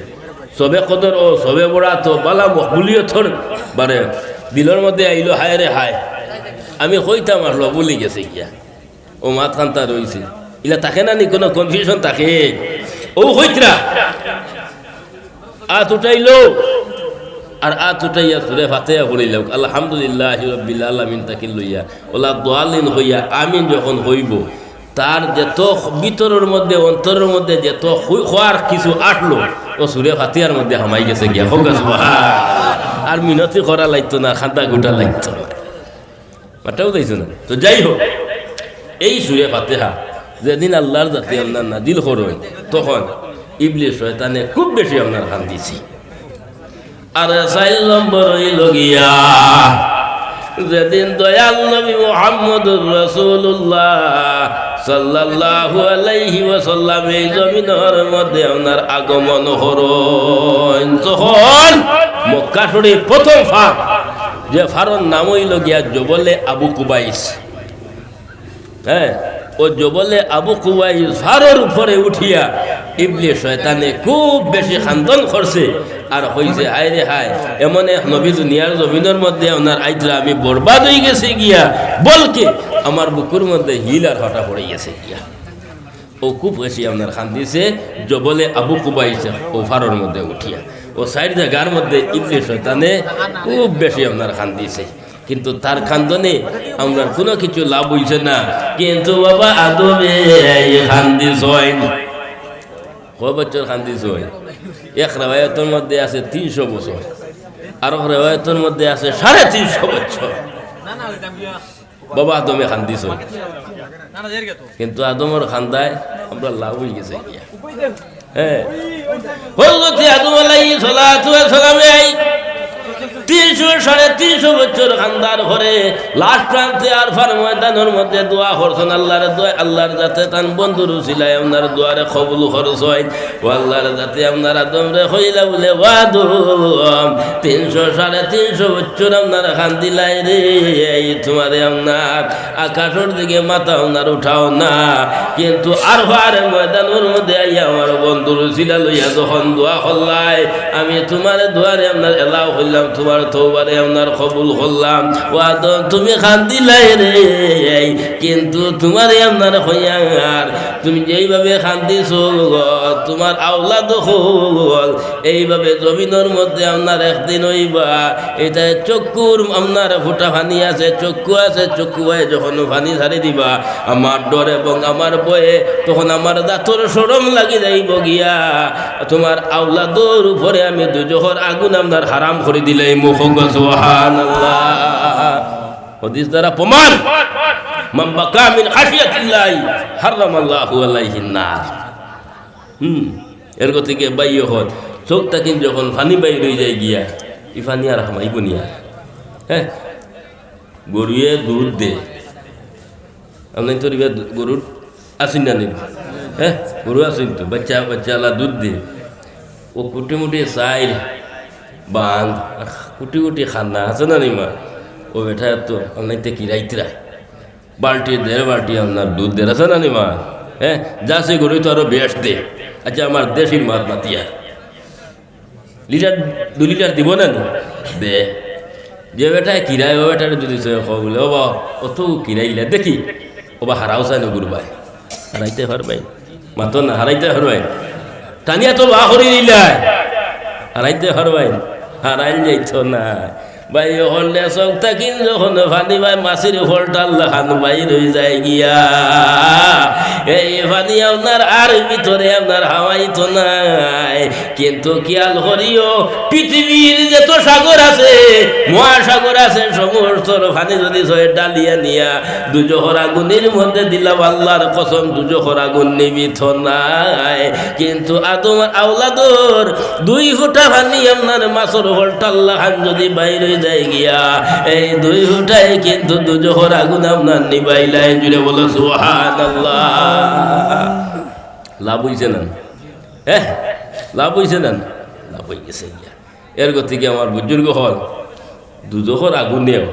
শবে কদর ও শবে বরাত ও বালা মকবুলিয়তর বারে দিলর মধ্যে আইলো, হায় রে হায়, আমি কইতাম আছলো, ভুলি গেছে গিয়া। অউ মাত খান্তা রইছে। ইলা থাকে না নি, কুনু confusion থাকে? অউ কইতরা। আত উঠাইলো, আর আত উঠাইয়া সুরে ফাতেহা পড়িলাউক, আলহামদুলিল্লাহি রাব্বিল আলামিন থাকি লইয়া, ওয়ালাদ দাল্লিন কইয়া আমিন যখন কইবো, তার যত ভিতরর মধ্যে, অন্তরর মধ্যে যত খু-, খোয়ার কিছু আটলো, অউ সুরে ফাতেহার মধ্যে হামাই গেছে গিয়া। কউক্কা সুবহান। আর মিনতি করা লাগতো না, কান্দা-কুটা লাগতো না। মাতটা বুঝাইছে না? তো যাই হোক, এই সুরে ফাতেহা যেদিন আল্লার জাতে আপনার নাজিল করইন, তখন ইবলিস শয়তানে খুব বেশি আপনার কান্দিছে। আর চাইর নম্বর অইলো গিয়া, যেদিন দয়াল নবী মুহাম্মদুর রাসূলুল্লাহ সাল্লাল্লাহু আলাইহি ওয়াসাল্লাম এই জমিনর মধ্যে আপনার আগমন করইন, তখন মক্কা শরিফ প্রথম ফার, যে ফারর নাম অইলো গিয়া জবলে আবু কুবাইস। হে, অউ জবলে আবু কুবাইস ফারর উপরে উঠিয়া ইবলিস শয়তানে খুব বেশি কান্দন করছে আর কইছে, "হায় রে হায়, এমন এক নবী দুনিয়ার জমিনর মধ্যে আপনার আইতরা, আমি বরবাদ অইগেছি গিয়া, বলকে আমার বুকুর মধ্যে হিল আর ফাটা পড়ি গেছে গিয়া।" অউ খুব বেশি আপনার কান্দিছে জবলে আবু কুবাইসে, অউ ফারর মধ্যে উঠিয়া। অউ চাইর জাগার মধ্যে ইবলিস শয়তানে খুব বেশি আপনার কান্দিছে, কিন্তু তার কান্দনে আমরার কুনু কিছু লাভ অইছে না। কিন্তু বাবা আদমে কান্দিছইন। কয় বছর কান্দিছইন? এক রেওয়ায়তর মধ্যে আছে তিনশো বছর, আরক রেওয়ায়তর মধ্যে আছে সাড়ে তিনশো বছর। বাবা আদমে কান্দিছইন, কিন্তু আদমর কান্দায় আমরার লাভ অইগেছে গিয়া। হে, হযরতে আদম আলাইহিস সালাতু ওয়াস সালামে তিনশো, সাড়ে তিনশো বছর কান্দার পরে লাস্ট প্রান্তে আরফার ময়দানর মধ্যে দোয়া করছইন, আল্লাহর দোয়া, আল্লাহর যাতে তান বন্ধুর উসিলায় আপনার দোয়ারে কবুল করছইন। ও আল্লাহর যাতে আপনার আদমরে কইলা বুলে, "ও আদম, তিনশো, সাড়ে তিনশো বছর আপনার কান্দিলাই রে, এই তুমারে আপনার আকাশর দিকে মাথা আপনার উঠাও না, কিন্তু আরফার ময়দানর মধ্যে আইয়া আমার বন্ধুর উসিলা লইয়া যখন দোয়া করলায়, আমি তুমার দোয়ারে আপনার এলাও করলাম, তুমার তওবারে আপনার কবুল করলাম। ও আদম, তুমি কান্দিলাই রে, কিন্তু তুমারে আপনার কইয়ার, তুমি যেইভাবে কান্দিছো, তুমার আওলাদ অকল এইভাবে জমিনর মধ্যে আপনার একদিন অইবা।" এটা চক্ষুর আপনার ফুটা পানি আছে, চক্ষু আছে, চক্ষু বায় যখন পানি ছাড়ি দিবা, আমার ডর এবং আমার ভয়ে তখন আমার জাতর শরম লাগি যাইবো গিয়া। তুমার আওলাদর উপরে আমি দুজখর আগুন আপনার হারাম করি দিলাইমু। কউক্কা সুবহানাল্লাহ। হাদিস দ্বারা প্রমাণ, "মান বাকা মিন খাশিয়াতিল্লাহি হারামাল্লাহু আলাইহিন নার।" হুম, এর গতিকে ভাই অকল, চউখ থাকিন যখন পানি বাইর অই যায় গিয়া, ই পানি আর হামাইবো নি আর। হ্যাঁ, গরুয়ে দুধ দে, আপনার তো ইবা গরুর আছইন না নি? হ্যাঁ, গরু আছইন তো, বাচ্চা, বাচ্চা আলা দুধ দে। ও কুটি মুটি চাইল, বান, কুটি কুটি খানা আছে না নি মা? ও বেটা তো আপনার তো কিরাইতরা। বালতি, দেড় বালতি আপনার দুধ দের, আছে না নি মা? হ্যাঁ, জার্সি গরু তো আরো বেশ দে। আচ্ছা, আমার দেশির মাত মাতিয়া। লিটার, দুই লিটার দিবো না নি? দে। যে বেটায় কিরায়, ও বেটারে যদি সে কও বুলে, "ও বা, অত কিরাইলা দেখি, ও বা হারাও চায় না গরু বায়।" হারাইতে পারবায়? মাতো না, হারাইতে পারবায়? টানিয়া তো বা করি দিলায়। হারাইতে পারবায়? হারাইল যাইতো না। ভাই অকল, চউখ থাকিন যখন পানি বায় মাছির ফলটার লাখান বাইর অই যায় গিয়া, এই পানি আপনার আর ভিতরে আপনার হামাইতো নায়। কিন্তু খিয়াল করিও, পৃথিবীর যত সাগর আছে, মহাসাগর আছে, সমস্তর পানি যদি ছয় ঢালিয়া নিয়া দুজখর আগুনর মধ্যে দিলাও, আল্লাহর কসম, দুজখর আগুন নিবিত নায়। কিন্তু আদমর আওলাদর দুই ফুটা পানি আপনার মাছর ফলটার লাখান যদি বাইর অই যায় গিয়া, এই দুই ফুটায় কিন্তু দুজখর আগুন আপনার নিবাইলায়। জুরে বলো সুবহানাল্লাহ। লাভ অইছে না? হ্যাঁ, লাভ অইছে না? লাভ অই গেছে গিয়া। এর গতিকে আমার বুজুর্গ অকল, দুজখর আগুনেও,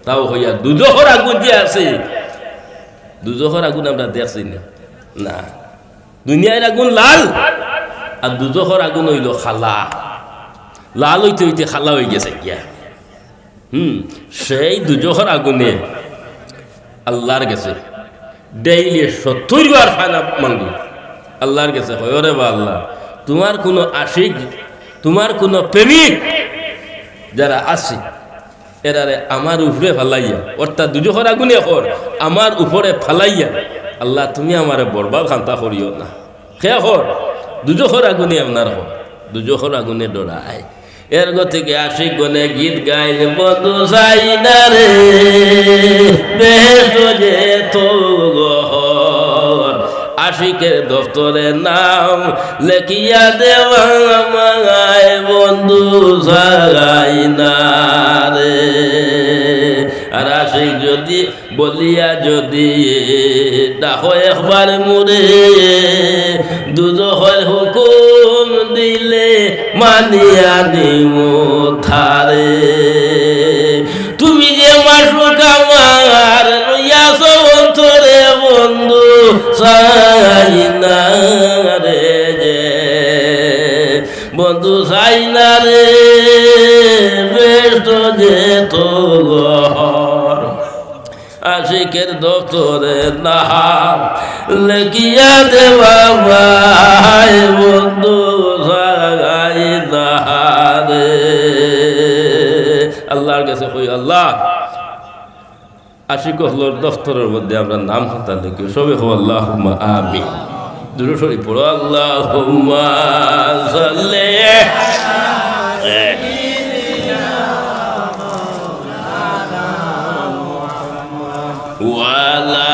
তাও কইয়া দুজখর আগুন যে আছে, দুজখর আগুন আমরা দেখছি না। না, দুনিয়ার আগুন লাল, আর দুজখর আগুন অইলো কালা। লাল অইতে অইতে কালা অই গেছে গিয়া। হুম, সেই দুজখর আগুনে আল্লাহর গেছে ডেইলি সত্তইর বার পানা মাঙ্গে। আল্লাহর গেছে কয়, "ওরে বা আল্লাহ, তুমার কুনু আশিক, তুমার কুনু প্রেমিক যারা আছে, এরারে আমার উপরে ফালাইয়া, অর্থাৎ দুজখর আগুনে কর, আমার উপরে ফালাইয়া, আল্লাহ, তুমি আমারে বরবাদ খান্তা করিও না।" কে কর? দুজখর আগুনে আপনার কর, দুজখর আগুনে ডরায়। এর গতিকে আশিক গণে গীত গাইল, "বন্ধু চাই না রে, বেহেশত যে তো ঘর, আশিকের দপ্তরে নাম লেখিয়া দেওয়া আমায়, বন্ধু চাই না রে।" আর আশিক যদি বলিয়া যদি ডাকো একবার মোরে, দুজখর হুকুম দিলে মানিয়া নিমু তারে। তুমি যে মাশুক আমার লইয়াছো অন্তরে, বন্ধু চাই না রে যে, বন্ধু চাই না রে, বেহেশত যে তো ঘর। আশিকের দপ্তরে নাম লেখিয়া দেওয়া ভাই, বন্ধু চাই না রে। আল্লাহর গেছে কই, "আল্লাহ, আশিক অকলর দপ্তরর মধ্যে আমরার নাম খান্তা লেখিও।" সবে কও, "আল্লাহুম্মা আমিন।" দুরূদ শরীফ পড়ো, "আল্লাহুম্মা সাল্লি ওয়া আলা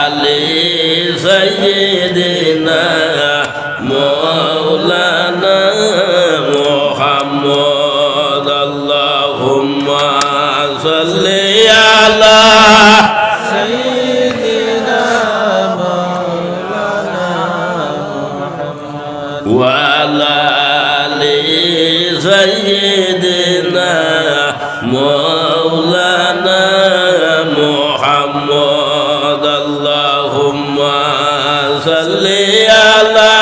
আলি সাইয়্যিদিনা মাওলানা মুহাম্মদ।" আল্লাহ وعلى آل سيدنا مولانا محمد. اللهم صل على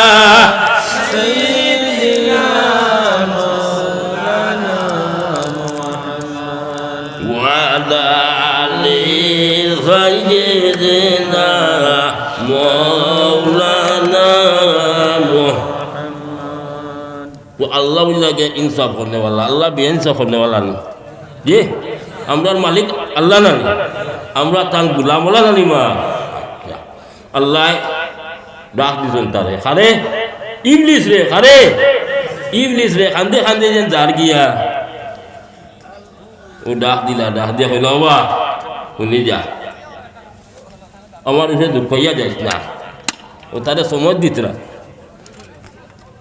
سيدنا مولانا محمد وعلى آل سيدنا مولانا محمد. ও আল্লাহ বুলিয়া আগে ইনসাফ করনেওয়ালা, আল্লাহ বেইনসাফ করনেওয়ালা নি? জি, আমরার মালিক আল্লাহ না নি? আমরা তান গুলাম অলা না নি মা? আল্লায় ডাক দিছইন তারে, "কারে?" "ইবলিসরে।" "কারে?" "ইবলিসরে।" কান্দে কান্দে যেন যার গিয়া। ও ডাক দিলা, ডাক দিয়া কইলা, "ওবা, হুনি যা, আমার উপরে দুখ পাইয়া যাইস না।" ও তারে সময় দিতরা।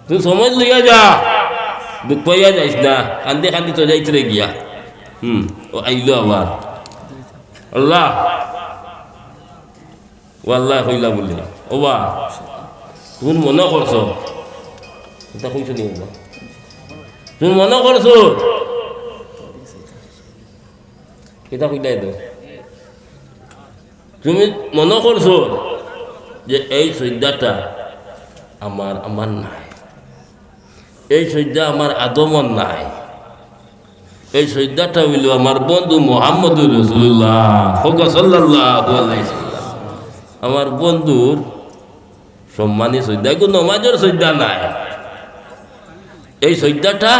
"তুই সময় লইয়া যা, দুখ পাইয়া যাইস না।" কান্দি কান্দি তো যাইতরে গিয়া। হুম, ও আইলো আবার। আল্লাহ, ও আল্লায় কইলা বুলে, "ওবা, তুমি মনো করছো?" ইতা কইছো নি ওবা? "তুমি মনো করছো?" ইতা কইলাই তো। "তুমি মনো করছো যে এই সইজদাটা আমার, আমার নায়, এই সইজদা আমার আদমর নায়, এই সইজদাটা অইলো আমার বন্ধু মুহাম্মদুর রাসূলুল্লাহ, কউক্কা সাল্লাল্লাহু আলাইহি ওয়াসাল্লাম, আমার বন্ধুর সম্মানী সইজদা, এগু নমাজর সইজদা নায়। এই সইজদাটা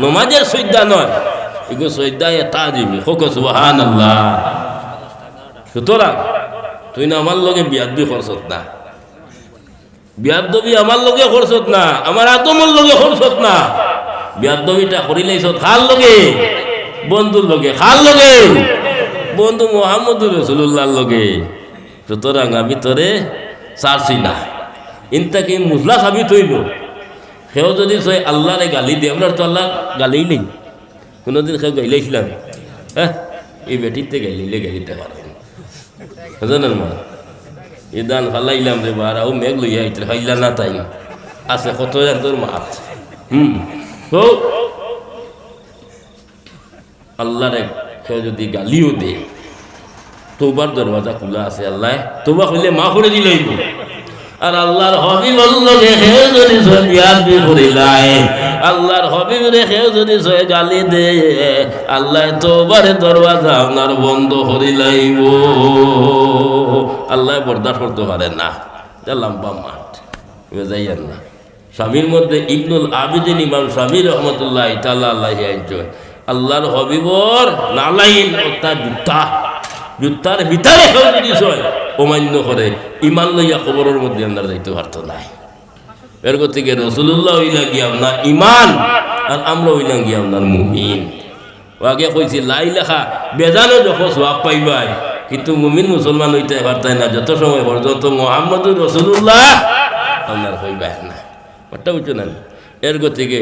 নমাজর সইজদা নায়, এগু সইজদায়ে তাজিমি।" কউক্কা সুবহানাল্লাহ। সুতরাং তুই না আমার লগে বিয়াদবি করছত না, বিয়াদবি আমার লগে করছত না, আমার আদমর লগে করছত না, বিয়াদবিটা করিলাইছত কার লগে? বন্ধুর লগে। কার লগে? বন্ধু মুহাম্মদুর রাসূলুল্লাহর লগে। সুতরাং আমি তোরে ছাড়ছি না। ইন থাকি মুজলা সাবিত অইলো, কেউ যুদি চায় আল্লারে গালি দে, আমরার তো আল্লারে গালি নাই, কুনুদিন কেউ গাইলাইছিলাম? হ্যাঁ, এই বেটিতে গাইলাইলে গাইলিতে পারে না। বুঝলেন মা? এই ধান ফালাইলাম রে বা, আর ও মেঘ লইয়া আইতে ফাইলা না তাই। আছে কত জানতোর মা আছে। হুম। তো আল্লারে কেউ যুদি গালিও দে, তওবার দরওয়াজা খুলা আছে, আল্লায় তওবা কইলে মাফ করি দিলাইবো। আর আল্লার হাবিবর লগে কেউ যুদি ছয় বিয়াদবি করিলায়, আল্লার হাবিবরে কেউ যুদি ছয় গালি দে, আল্লায় তওবার দরওয়াজা আপনার বন্ধ করিলাইবো। আল্লায় বরদাস্ত করতো পারে না। ইটা লম্বা মাত, বুঝাইয়ার না। শামির মধ্যে ইবনুল আবিদিন ইমাম শামি রহমতুল্লাহি তাআলা আলাইহি আনছইন, আল্লার হাবিবর নালাইন অর্থাৎ জুতা, জুতার ভিতরে কেউ যুদি ছয় অমান্য করে, ইমান লইয়া কবরর মধ্যে আপনার যাইতো পারতো নায়। এর গতিকে রসুলুল্লাহ অইলা গিয়া আপনার ইমান, আর আমরা অইলাম গিয়া আপনার মুমিন। ও আগে কইছি, লাই লেখা বেজানো যখন সওয়াব পাইবায়, কিন্তু মুমিন মুসলমান অইতায় পারতায় না যত সময় পর্যন্ত মুহাম্মদুর রসুলুল্লাহ আপনার কইবায় না। কথা বুঝছো না? এর গতিকে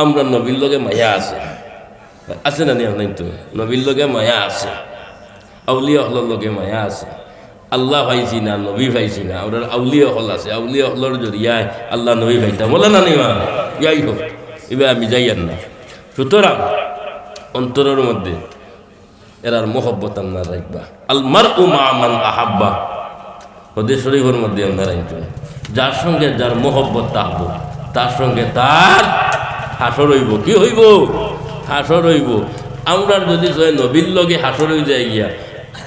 আমরার নবীর লগে মায়া আছে, আছে না নি? আপনার তো নবীর লগে মায়া আছে, আউলিয়া অকলর লগে মায়া আছে। আল্লাহ পাইছি না, নবী পাইছি না, আমরার আউলিয়া অকল আছে, আউলিয়া অকলর জরিয়ায় আল্লাহ নবী পাইতাম, বলে না নি মা? যাই হোক, ইবা আমি যাইয়ার না। সুতরাং অন্তরর মধ্যে এরার মহব্বত আপনার রাখবা। আল মারউ মাআ মান আহাব্বা। হাদিস শরীফর মধ্যে আপনার আনছইন, যার সঙ্গে যার মহব্বত থাকবো, তার সঙ্গে তার হাশর অইবো। কি অইবো? হাশর অইবো। আমরার যুদি ছয় নবীর লগে হাশর অই যায় গিয়া,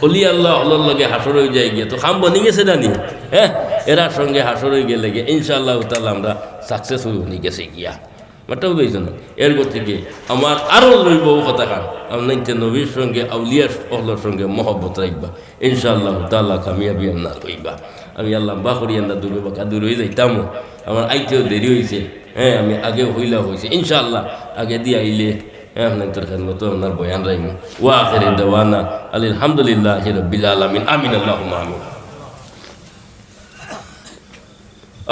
অলি আল্লাহ অকলর লগে হাশর অই যায় গিয়া, তো কাম বনি গেছে না নি? হ্যাঁ, এরার সঙ্গে হাশর অই গেলে গিয়া ইনশাআল্লাহ তাআলা আমরা successful বনি গেছি গিয়া। মাতটা বুঝাইছো না? এর গতিকে আমার আরো রইবো ও কথাখান, আপনাইন্তে নবীর সঙ্গে আউলিয়া অকলর সঙ্গে মহব্বত রাখবা, ইনশাআল্লাহ তাআলা কামিয়াবি আপনার অইবা। আমি আর লম্বা করিয়ার না, দূরে বাঁকা দূর অই যাইতাম, আমার আইতেও দেরি অইছে। হ্যাঁ, আমি আগেও কইলা অইছে, ইনশাআল্লাহ আগেদি আইলে, হ্যাঁ, আপনাইন্তর খেদমতো আপনার বয়ান রাখমু। ওয়া আখিরি দাওয়ানা আলহামদুলিল্লাহি রাব্বিল আলামিন। আমিন, আল্লাহুম্মা আমিন।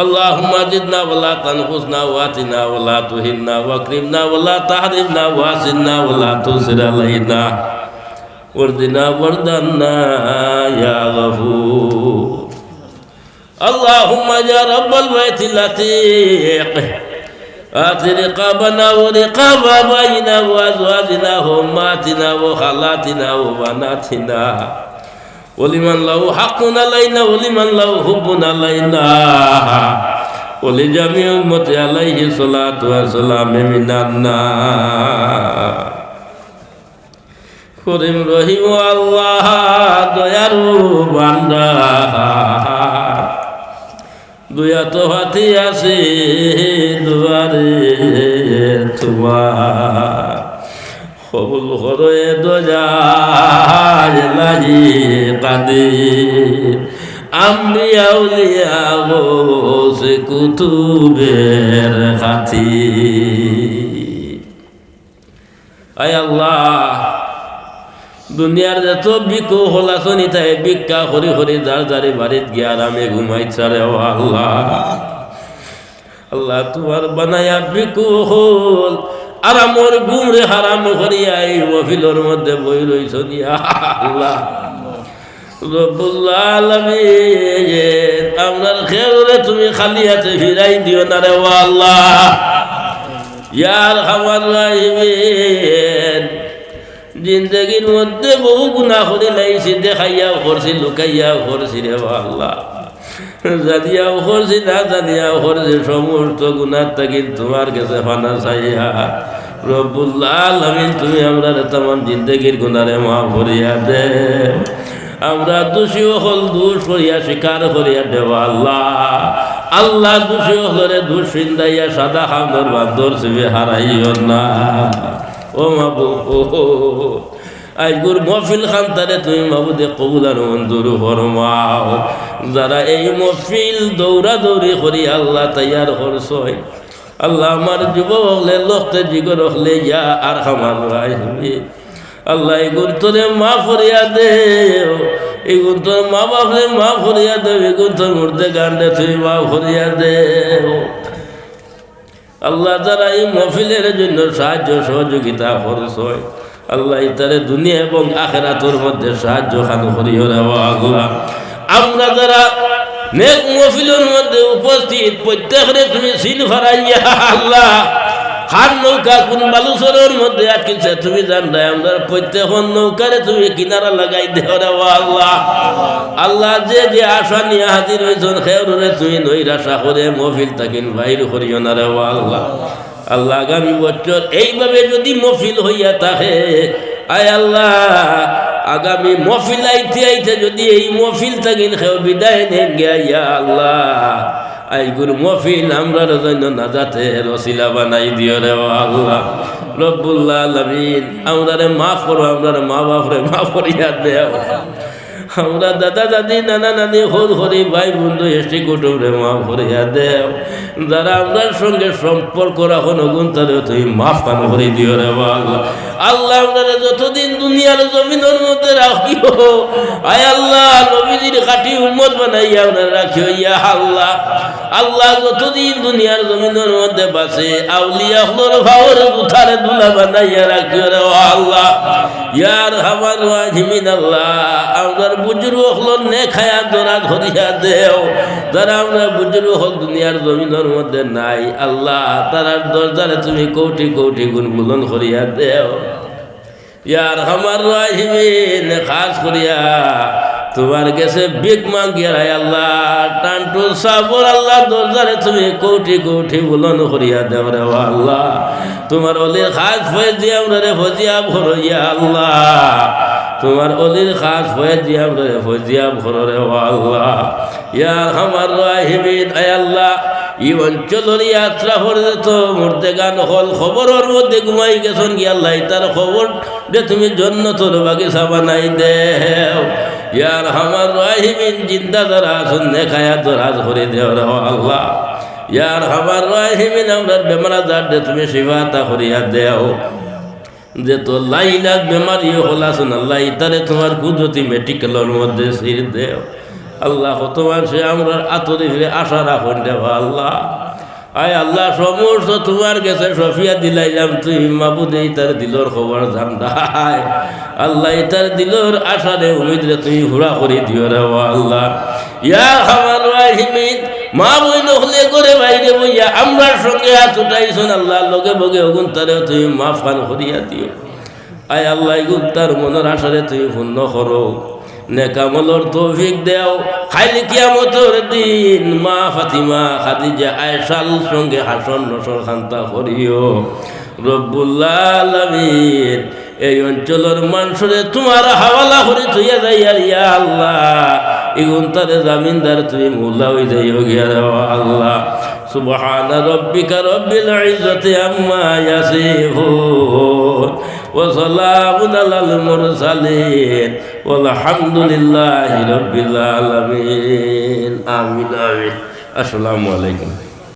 اللهم زدنا ولا تنقصنا، وأعطنا ولا تهنا، وأكرمنا ولا تحرمنا، وآثرنا ولا تؤثر علينا، وارضنا وارض عنا يا غفور. اللهم يا رب البيت العتيق، أعتق رقابنا ورقاب آبائنا وأزواجنا وأمهاتنا وخالاتنا وبناتنا، ولمن له حق علينا ولمن له حب علينا، ولجميع أمته عليه الصلاة والسلام من النار. করিম রহিম আল্লাহ, দয়ালু ভান্ডার, দুই আত পাতি আছি দুয়ারে তুমার। কবুল করো এ দোয়া ইলাহি কাদির, আম্বিয়া আউলিয়া গৌসে কুতুবের খাতির। আয় আল্লাহ, দুনিয়ার যত ভিক্ষু অকল আছইন, তাইন ভিক্ষা করি করি যার যার বাড়িত গিয়া আরামে ঘুমাইতা রে ও আল্লাহ। আল্লাহ, তুমার বানাইয়া ভিক্ষু অকল আরামর ঘুমরে হারাম করিয়া এই মহফিলর মধ্যে বই রইছইন, ইয়া আল্লাহ। রব্বুল আলামিন, আমরার কেউরে তুমি খালি আতে ফিরাই দিও না রে ও আল্লাহ। ইয়া আরহামার রাহিমিন, জিন্দেগির মধ্যে বহু গুনা করিলাইছি, দেখাইয়াও করছি, লুকাইয়াও করছি রে ও আল্লাহ। জানিয়াও করছি, না জানিয়াও করছি, সমস্ত গুনার থাকি তুমার গেছে পানা চাইয়ার। রব্বুল আলামিন, তুমি আমরারে তামাম জিন্দেগির গুনারে মাফ করিয়া দেও। আমরা দোষী অকল দোষ করিয়া স্বীকার করিয়া দেও আল্লাহ। আল্লাহ, দোষী অকলরে দোষ সিন্দাইয়া সাদা কাপড়র বান্দর চিবি হারাইও না। ও মাবুদ, আইজকুর মহফিল খানতারে তুমি মাবুদে কবুল আর মঞ্জুর ফরমাও। যারা এই মহফিল দৌড়াদৌড়ি করি আল্লাহ তৈয়ার করছইন, আল্লাহ, আমার যুবক অকলে, লখতে জিগর অকলে, ইয়া আরহামার রাহিমিন। আল্লাহ, ইগুনতরে মাফ করিয়া দেও, ইগুনতর মা বাপরে মাফ করিয়া দেও, ইগুনতর মুর্দেগানরে তুমি মাফ করিয়া দেও। আল্লাহ, যারা এই মহফিলর জন্য সাহায্য সহযোগিতা করছইন, আল্লাহ, ইতারে দুনিয়া এবং আখিরাতর মধ্যে সাহায্য খান করিও রে ও আল্লাহ। আমরা যারা নেক মহফিলর মধ্যে উপস্থিত, প্রত্যেকরে তুমি চিন ফারাইয়া আল্লাহ, কার নৌকা কুন বালুচরর মধ্যে আটকিছে তুমি জানরায়, আমরার প্রত্যেকর নৌকারে তুমি কিনারা লাগাই দেও রে ও আল্লাহ। আল্লাহ, যে যে আশা নিয়া হাজির অইছইন, কেউরে তুমি নৈরাশা করি মহফিল থাকি বাইর করিও না রে ও আল্লাহ। আল্লাহ, আগামী বছর এইভাবে যদি মহফিল অইয়া থাকে, আয় আল্লাহ, আগামী মহফিল আইতে আইতে যদি এই মহফিল থাকি কেউ বিদায় নেন গিয়া, ইয়া আল্লাহ, আইজকুর মহফিল আমরার জন্য নাজাতের ওসিলা বানাই দিও রে ও আল্লাহ। রব্বুল আলামিন, আমরারে মাফ করো, আমরার মা বাপরে মাফ করিয়া দেও। আমরা দাদা দাদি, নানা নানি, হউর হরি, ভাই বন্ধু, এষ্টি কুটুমরে মাফ করিয়া দেও। যারা আমরার সঙ্গে সম্পর্ক রাখইন, অগুনতারেও তুমি মাফ খান করি দিও রে ও আল্লাহ। আল্লাহ, আমরারে যতদিন দুনিয়ার জমিনর মধ্যে রাখিও, আয় আল্লাহ, নবীজির খাঁটি উম্মত বানাইয়া আমরারে রাখিও, ইয়া আল্লাহ। আল্লাহ, যতদিন দুনিয়ার জমিনর মধ্যে বাঁচি, আউলিয়া অকলর পাওর জুতারে ধুলা বানাইয়া রাখিও রে ও আল্লাহ। ইয়া আরহামার রাহিমিন আল্লাহ, আমরার বুজুর্গ অকলর নেক হায়াত দরাজ করিয়া দেও। যারা আমরার বুজুর্গ অকল দুনিয়ার জমিনর মধ্যে নাই, আল্লাহ, তারার দরজারে তুমি কোটি কোটি গুণ বুলন্দ করিয়া দেও। ইয়া আরহামার রাহিমিন, খাস করিয়া তুমার গেছে ভিক মাগিয়ার, আয় আল্লাহ, টান্টু সাবর আল্লাহ, দরজারে তুমি কোটি কোটি বুলন্দ করিয়া দেও রে ও আল্লাহ। তুমার অলির খাস ফয়েজ দিয়া আমরারে ফজিয়াব করো, ইয়া আল্লাহ। তুমার অলির খাস ফয়েজ দিয়া আমরারে ফজিয়াব করো রে ও আল্লাহ। ইয়া আরহামার রাহিমিন, আয় আল্লাহ, ই অঞ্চলর ইয়াত্রা করে যত মুর্দেগান অকল কবরর মধ্যে ঘুমাই গেছইন গি আল্লাহ, ইতার কবররে তুমি জন্নতর বাগিচা বানাই দেও। ইয়া আরহামার রাহিমিন, জিন্দা যারা আছইন, নেক হায়াত দরাজ করি দেও রে ও আল্লাহ। ইয়া আরহামার রাহিমিন, আমরার বেমার আজাররে তুমি শিফা আতা করিয়া দেও। যত লাইলাজ বেমারি অকল আছইন আল্লাহ, ইতারে তুমার কুদরতি মেডিকেলর মধ্যে ছিড়ি দেও। আল্লাহ, কত মানষে আমরার আতর উপরে আশা রাখইন রে ও আল্লাহ। আয় আল্লাহ, সমস্ত তুমার গেছে সপিয়া দিলাইলাম, তুমি মাবুদে ইতার দিলর খবর জানরায়। আল্লাহ, ইতার দিলর আশারে উমিদরে তুমি পুরা করি দিও রে ও আল্লাহ। ইয়া আরহামার রাহিমিন, মা বইন অকলে ঘরে বাইরে বইয়া আমরার সঙ্গে আত উঠাইছইন, আল্লাহ, লগে বগে অগুনতারে তুমি মাফ খান করিয়া দিও। আয় আল্লাহ, ইগুনতার মনর আশারে তুমি পূর্ণ করো, নেক আমলর তৌফিক দেও। কাইল কিয়ামতর দিন মা ফাতিমা, খাদিজা, আয়েশার সঙ্গে হাশর নশর খান্তা করিও। রব্বুল আলামিন, এই অঞ্চলর মানষরে তুমার হাওয়ালা করি থইয়া যাইয়ার, ইয়া আল্লাহ, ইগুনতারে জামিনদার তুমি মৌলা অই যাইও গিয়া রে আল্লাহ। سبحان ربك رب العزة عما يصفون وسلام على المرسلين والحمد لله رب العالمين. آمين، آمين. السلام عليكم.